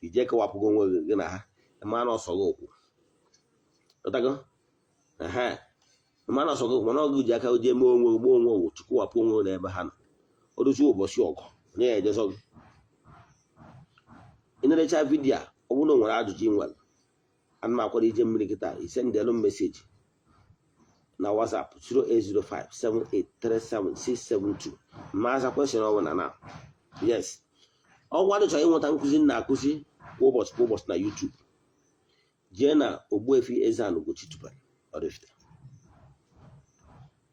ije kewapụgo onwe gị na ha, ma na ọsọ gị ụkwụ. Ghọtago? Ehe, mana ọsọ gị, mana ọgụ ji aka jee mee onwe gị, gbuo onwe gị, chukwuwapụ onwe gị n'ebe ha nọ. O dozie ụbọchị ọgụ, onye ya ejezọ gị. Ị nerecha video a, ọ bụrụ na o nwere ajụjụ ị nwere, ana m akwado ije mmiri kịta, i sendelu m message na WhatsApp 08057837672, ma aza question ọ bụla na yes. Ọgwa dị chọrọ ịnweta nkụzi m na-akụzi kwa ụbọchị kwa ụbọchị na YouTube, jee na Ogbuefi Eze-Ana Ugochi tubelu Oraifite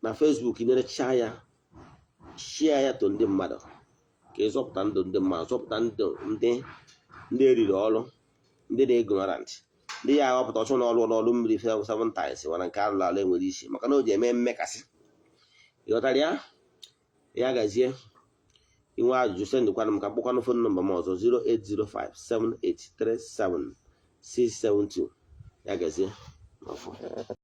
na Facebook. Nerecha ya, share ya to ndị mmadụ ka ịzọpụta ndụ ndị mmadụ, zọpụta ndụ ndị eriri ọrụ, ndị dị ignorant, ndị ya aghọpụta ọchụ n'ọrụ n'ọrụ mmiri seven times, mana nke arụrụ arụ enwere isi, maka na o ji eme mmekasị. Ịghọtara ya? Ya gazie. Inwe ajụjụ, sendịkwanụ m ka mkpọkwanụ phone number m ọzọ: 08057837672. Ya gazie n'ọfọ.